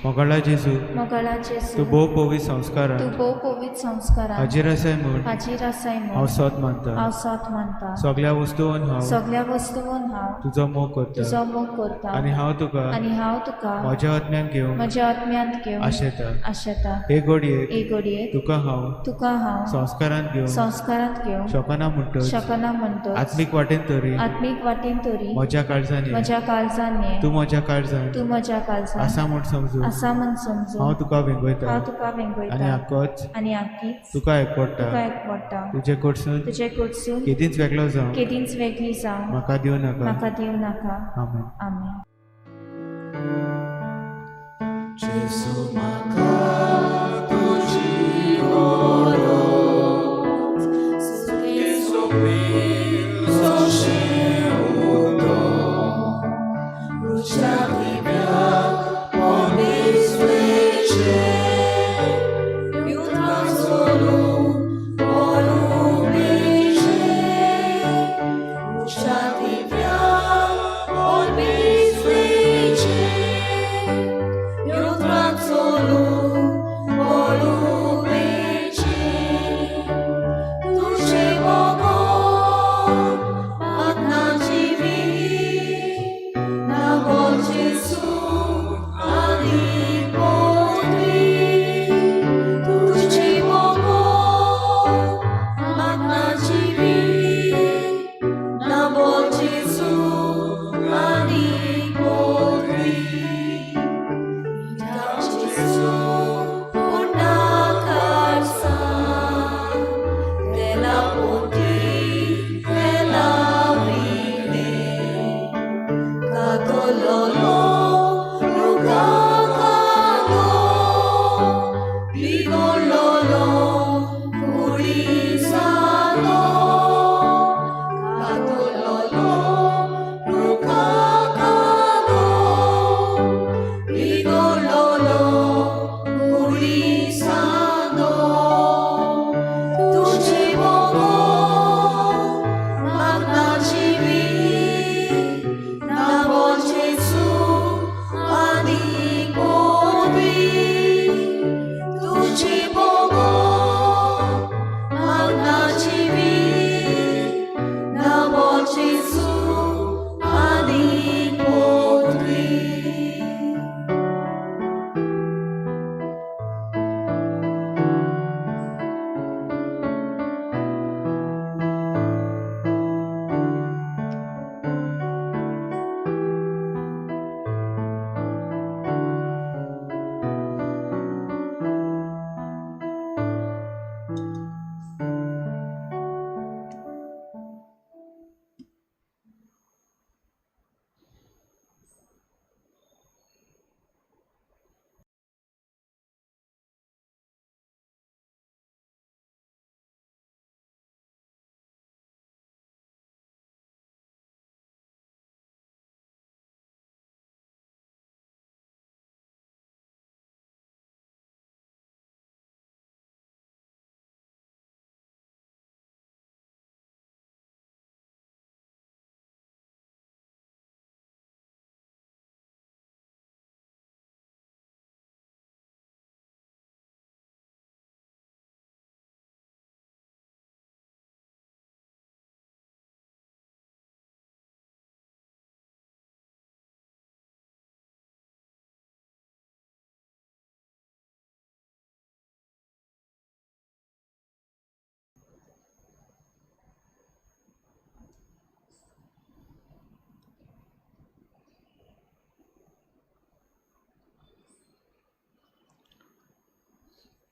E: मोगाळा जेजू,
D: मोगाळा जेजू,
E: तूं भोव पवित्र संस्कारान
D: तूं भोव पवित्र संस्कारान
E: हाजीर आसाय म्हूण
D: हाजीर आसाय म्हूण
E: हांव सोद मानता.
D: हांव सोद मानता.
E: सगल्या वस्तून हांव
D: सगल्या वस्तून हांव
E: तुजो मोग करता
D: तुजो मोग करता
E: आनी हांव तुका
D: आनी हांव तुका
E: म्हज्या आत्म्यान घेवंक
D: म्हज्या आत्म्यांत घेवंक
E: आशेता.
D: आशेता.
E: हे घडयेक
D: हे घडयेक
E: तुका हांव
D: तुका हांव
E: संस्कारांत घेवंक
D: संस्कारांत घेवंक
E: शकना म्हणटच
D: शकना म्हणटच
E: आत्मीक वाटेन तरी
D: आत्मीक वाटेन तरी
E: म्हज्या काळजान ये.
D: म्हज्या काळजान ये.
E: तूं म्हज्या काळजान
D: तूं म्हज्या काळजान
E: आसा म्हूण समजून
D: आसा म्हूण समजून
E: हांव तुका वेंगयता
D: हांव तुका वेंगयता
E: आनी आकोच
D: आनी आकीच
E: तुका एकवडटा.
D: तुका एकवडटा.
E: तुजे कडसून
D: तुजे कडसून
E: केदींच वेगळो जावं
D: केदींच वेगळी जावं
E: म्हाका दिवं नाका.
D: म्हाका दिवं नाका.
E: आमेन.
D: आमेन.
B: जेजू म्हाका तुजी गरज, सुखे सोंपें उदक,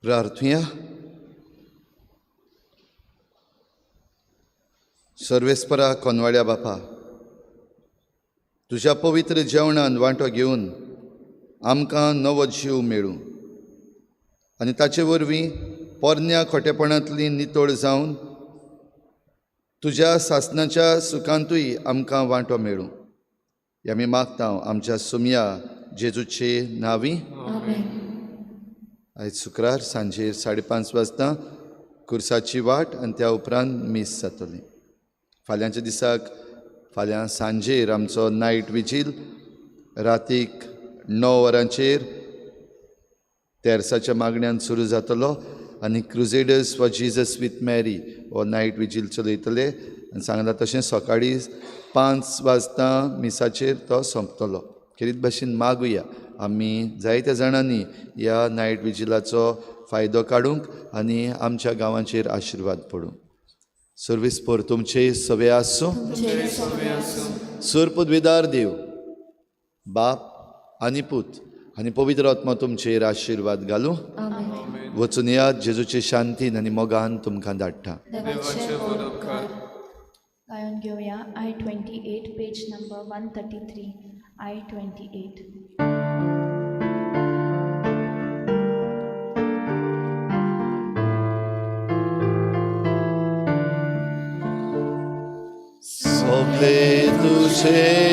C: प्रार्थुया. सर्वेस्परा कोनवाड्या बापा, तुज्या पवित्र जेवणान वांटो घेवन आमकां नवो जीव मेळूं आनी ताचे वरवीं पोरण्या खोटेपणांतली नितळ जावन तुज्या सासनाच्या सुखांतूय आमकां वांटो मेळूं. हें आमी मागता आमच्या सुमया जेजूचे नांवी. आयज शुक्रार सांजेर 5:30 वाजता कुर्साची वाट आनी त्या उपरांत मीस जातली. फाल्यांच्या दिसाक फाल्यां सांजेर आमचो नायट विजील रातीक 9 वरांचेर तेर्साच्या मागण्यान सुरू जातलो आनी Crusaders for Jesus with Mary हो नायट विजील चलयतले आनी सांगला तशें सकाळीं 5 वाजता मिसाचेर तो सोंपतलो. खेरीत भाशेन मागुया आमी जायत्या जाणांनी ह्या नायट विजिलाचो फायदो काडूंक आनी आमच्या गांवांचेर आशिर्वाद पडूं. सर्वीस पोर तुमचे सवे आसूं. सूर पदवीदार देव बाप आनी पूत आनी पवित्र आत्मा तुमचेर आशिर्वाद घालूं. वचून याद जेजूचे शांतीन आनी मोगान तुमकां धाडटा.
D: गायन घेवया I-28 page number 133. I-28.
C: सोबले तुझे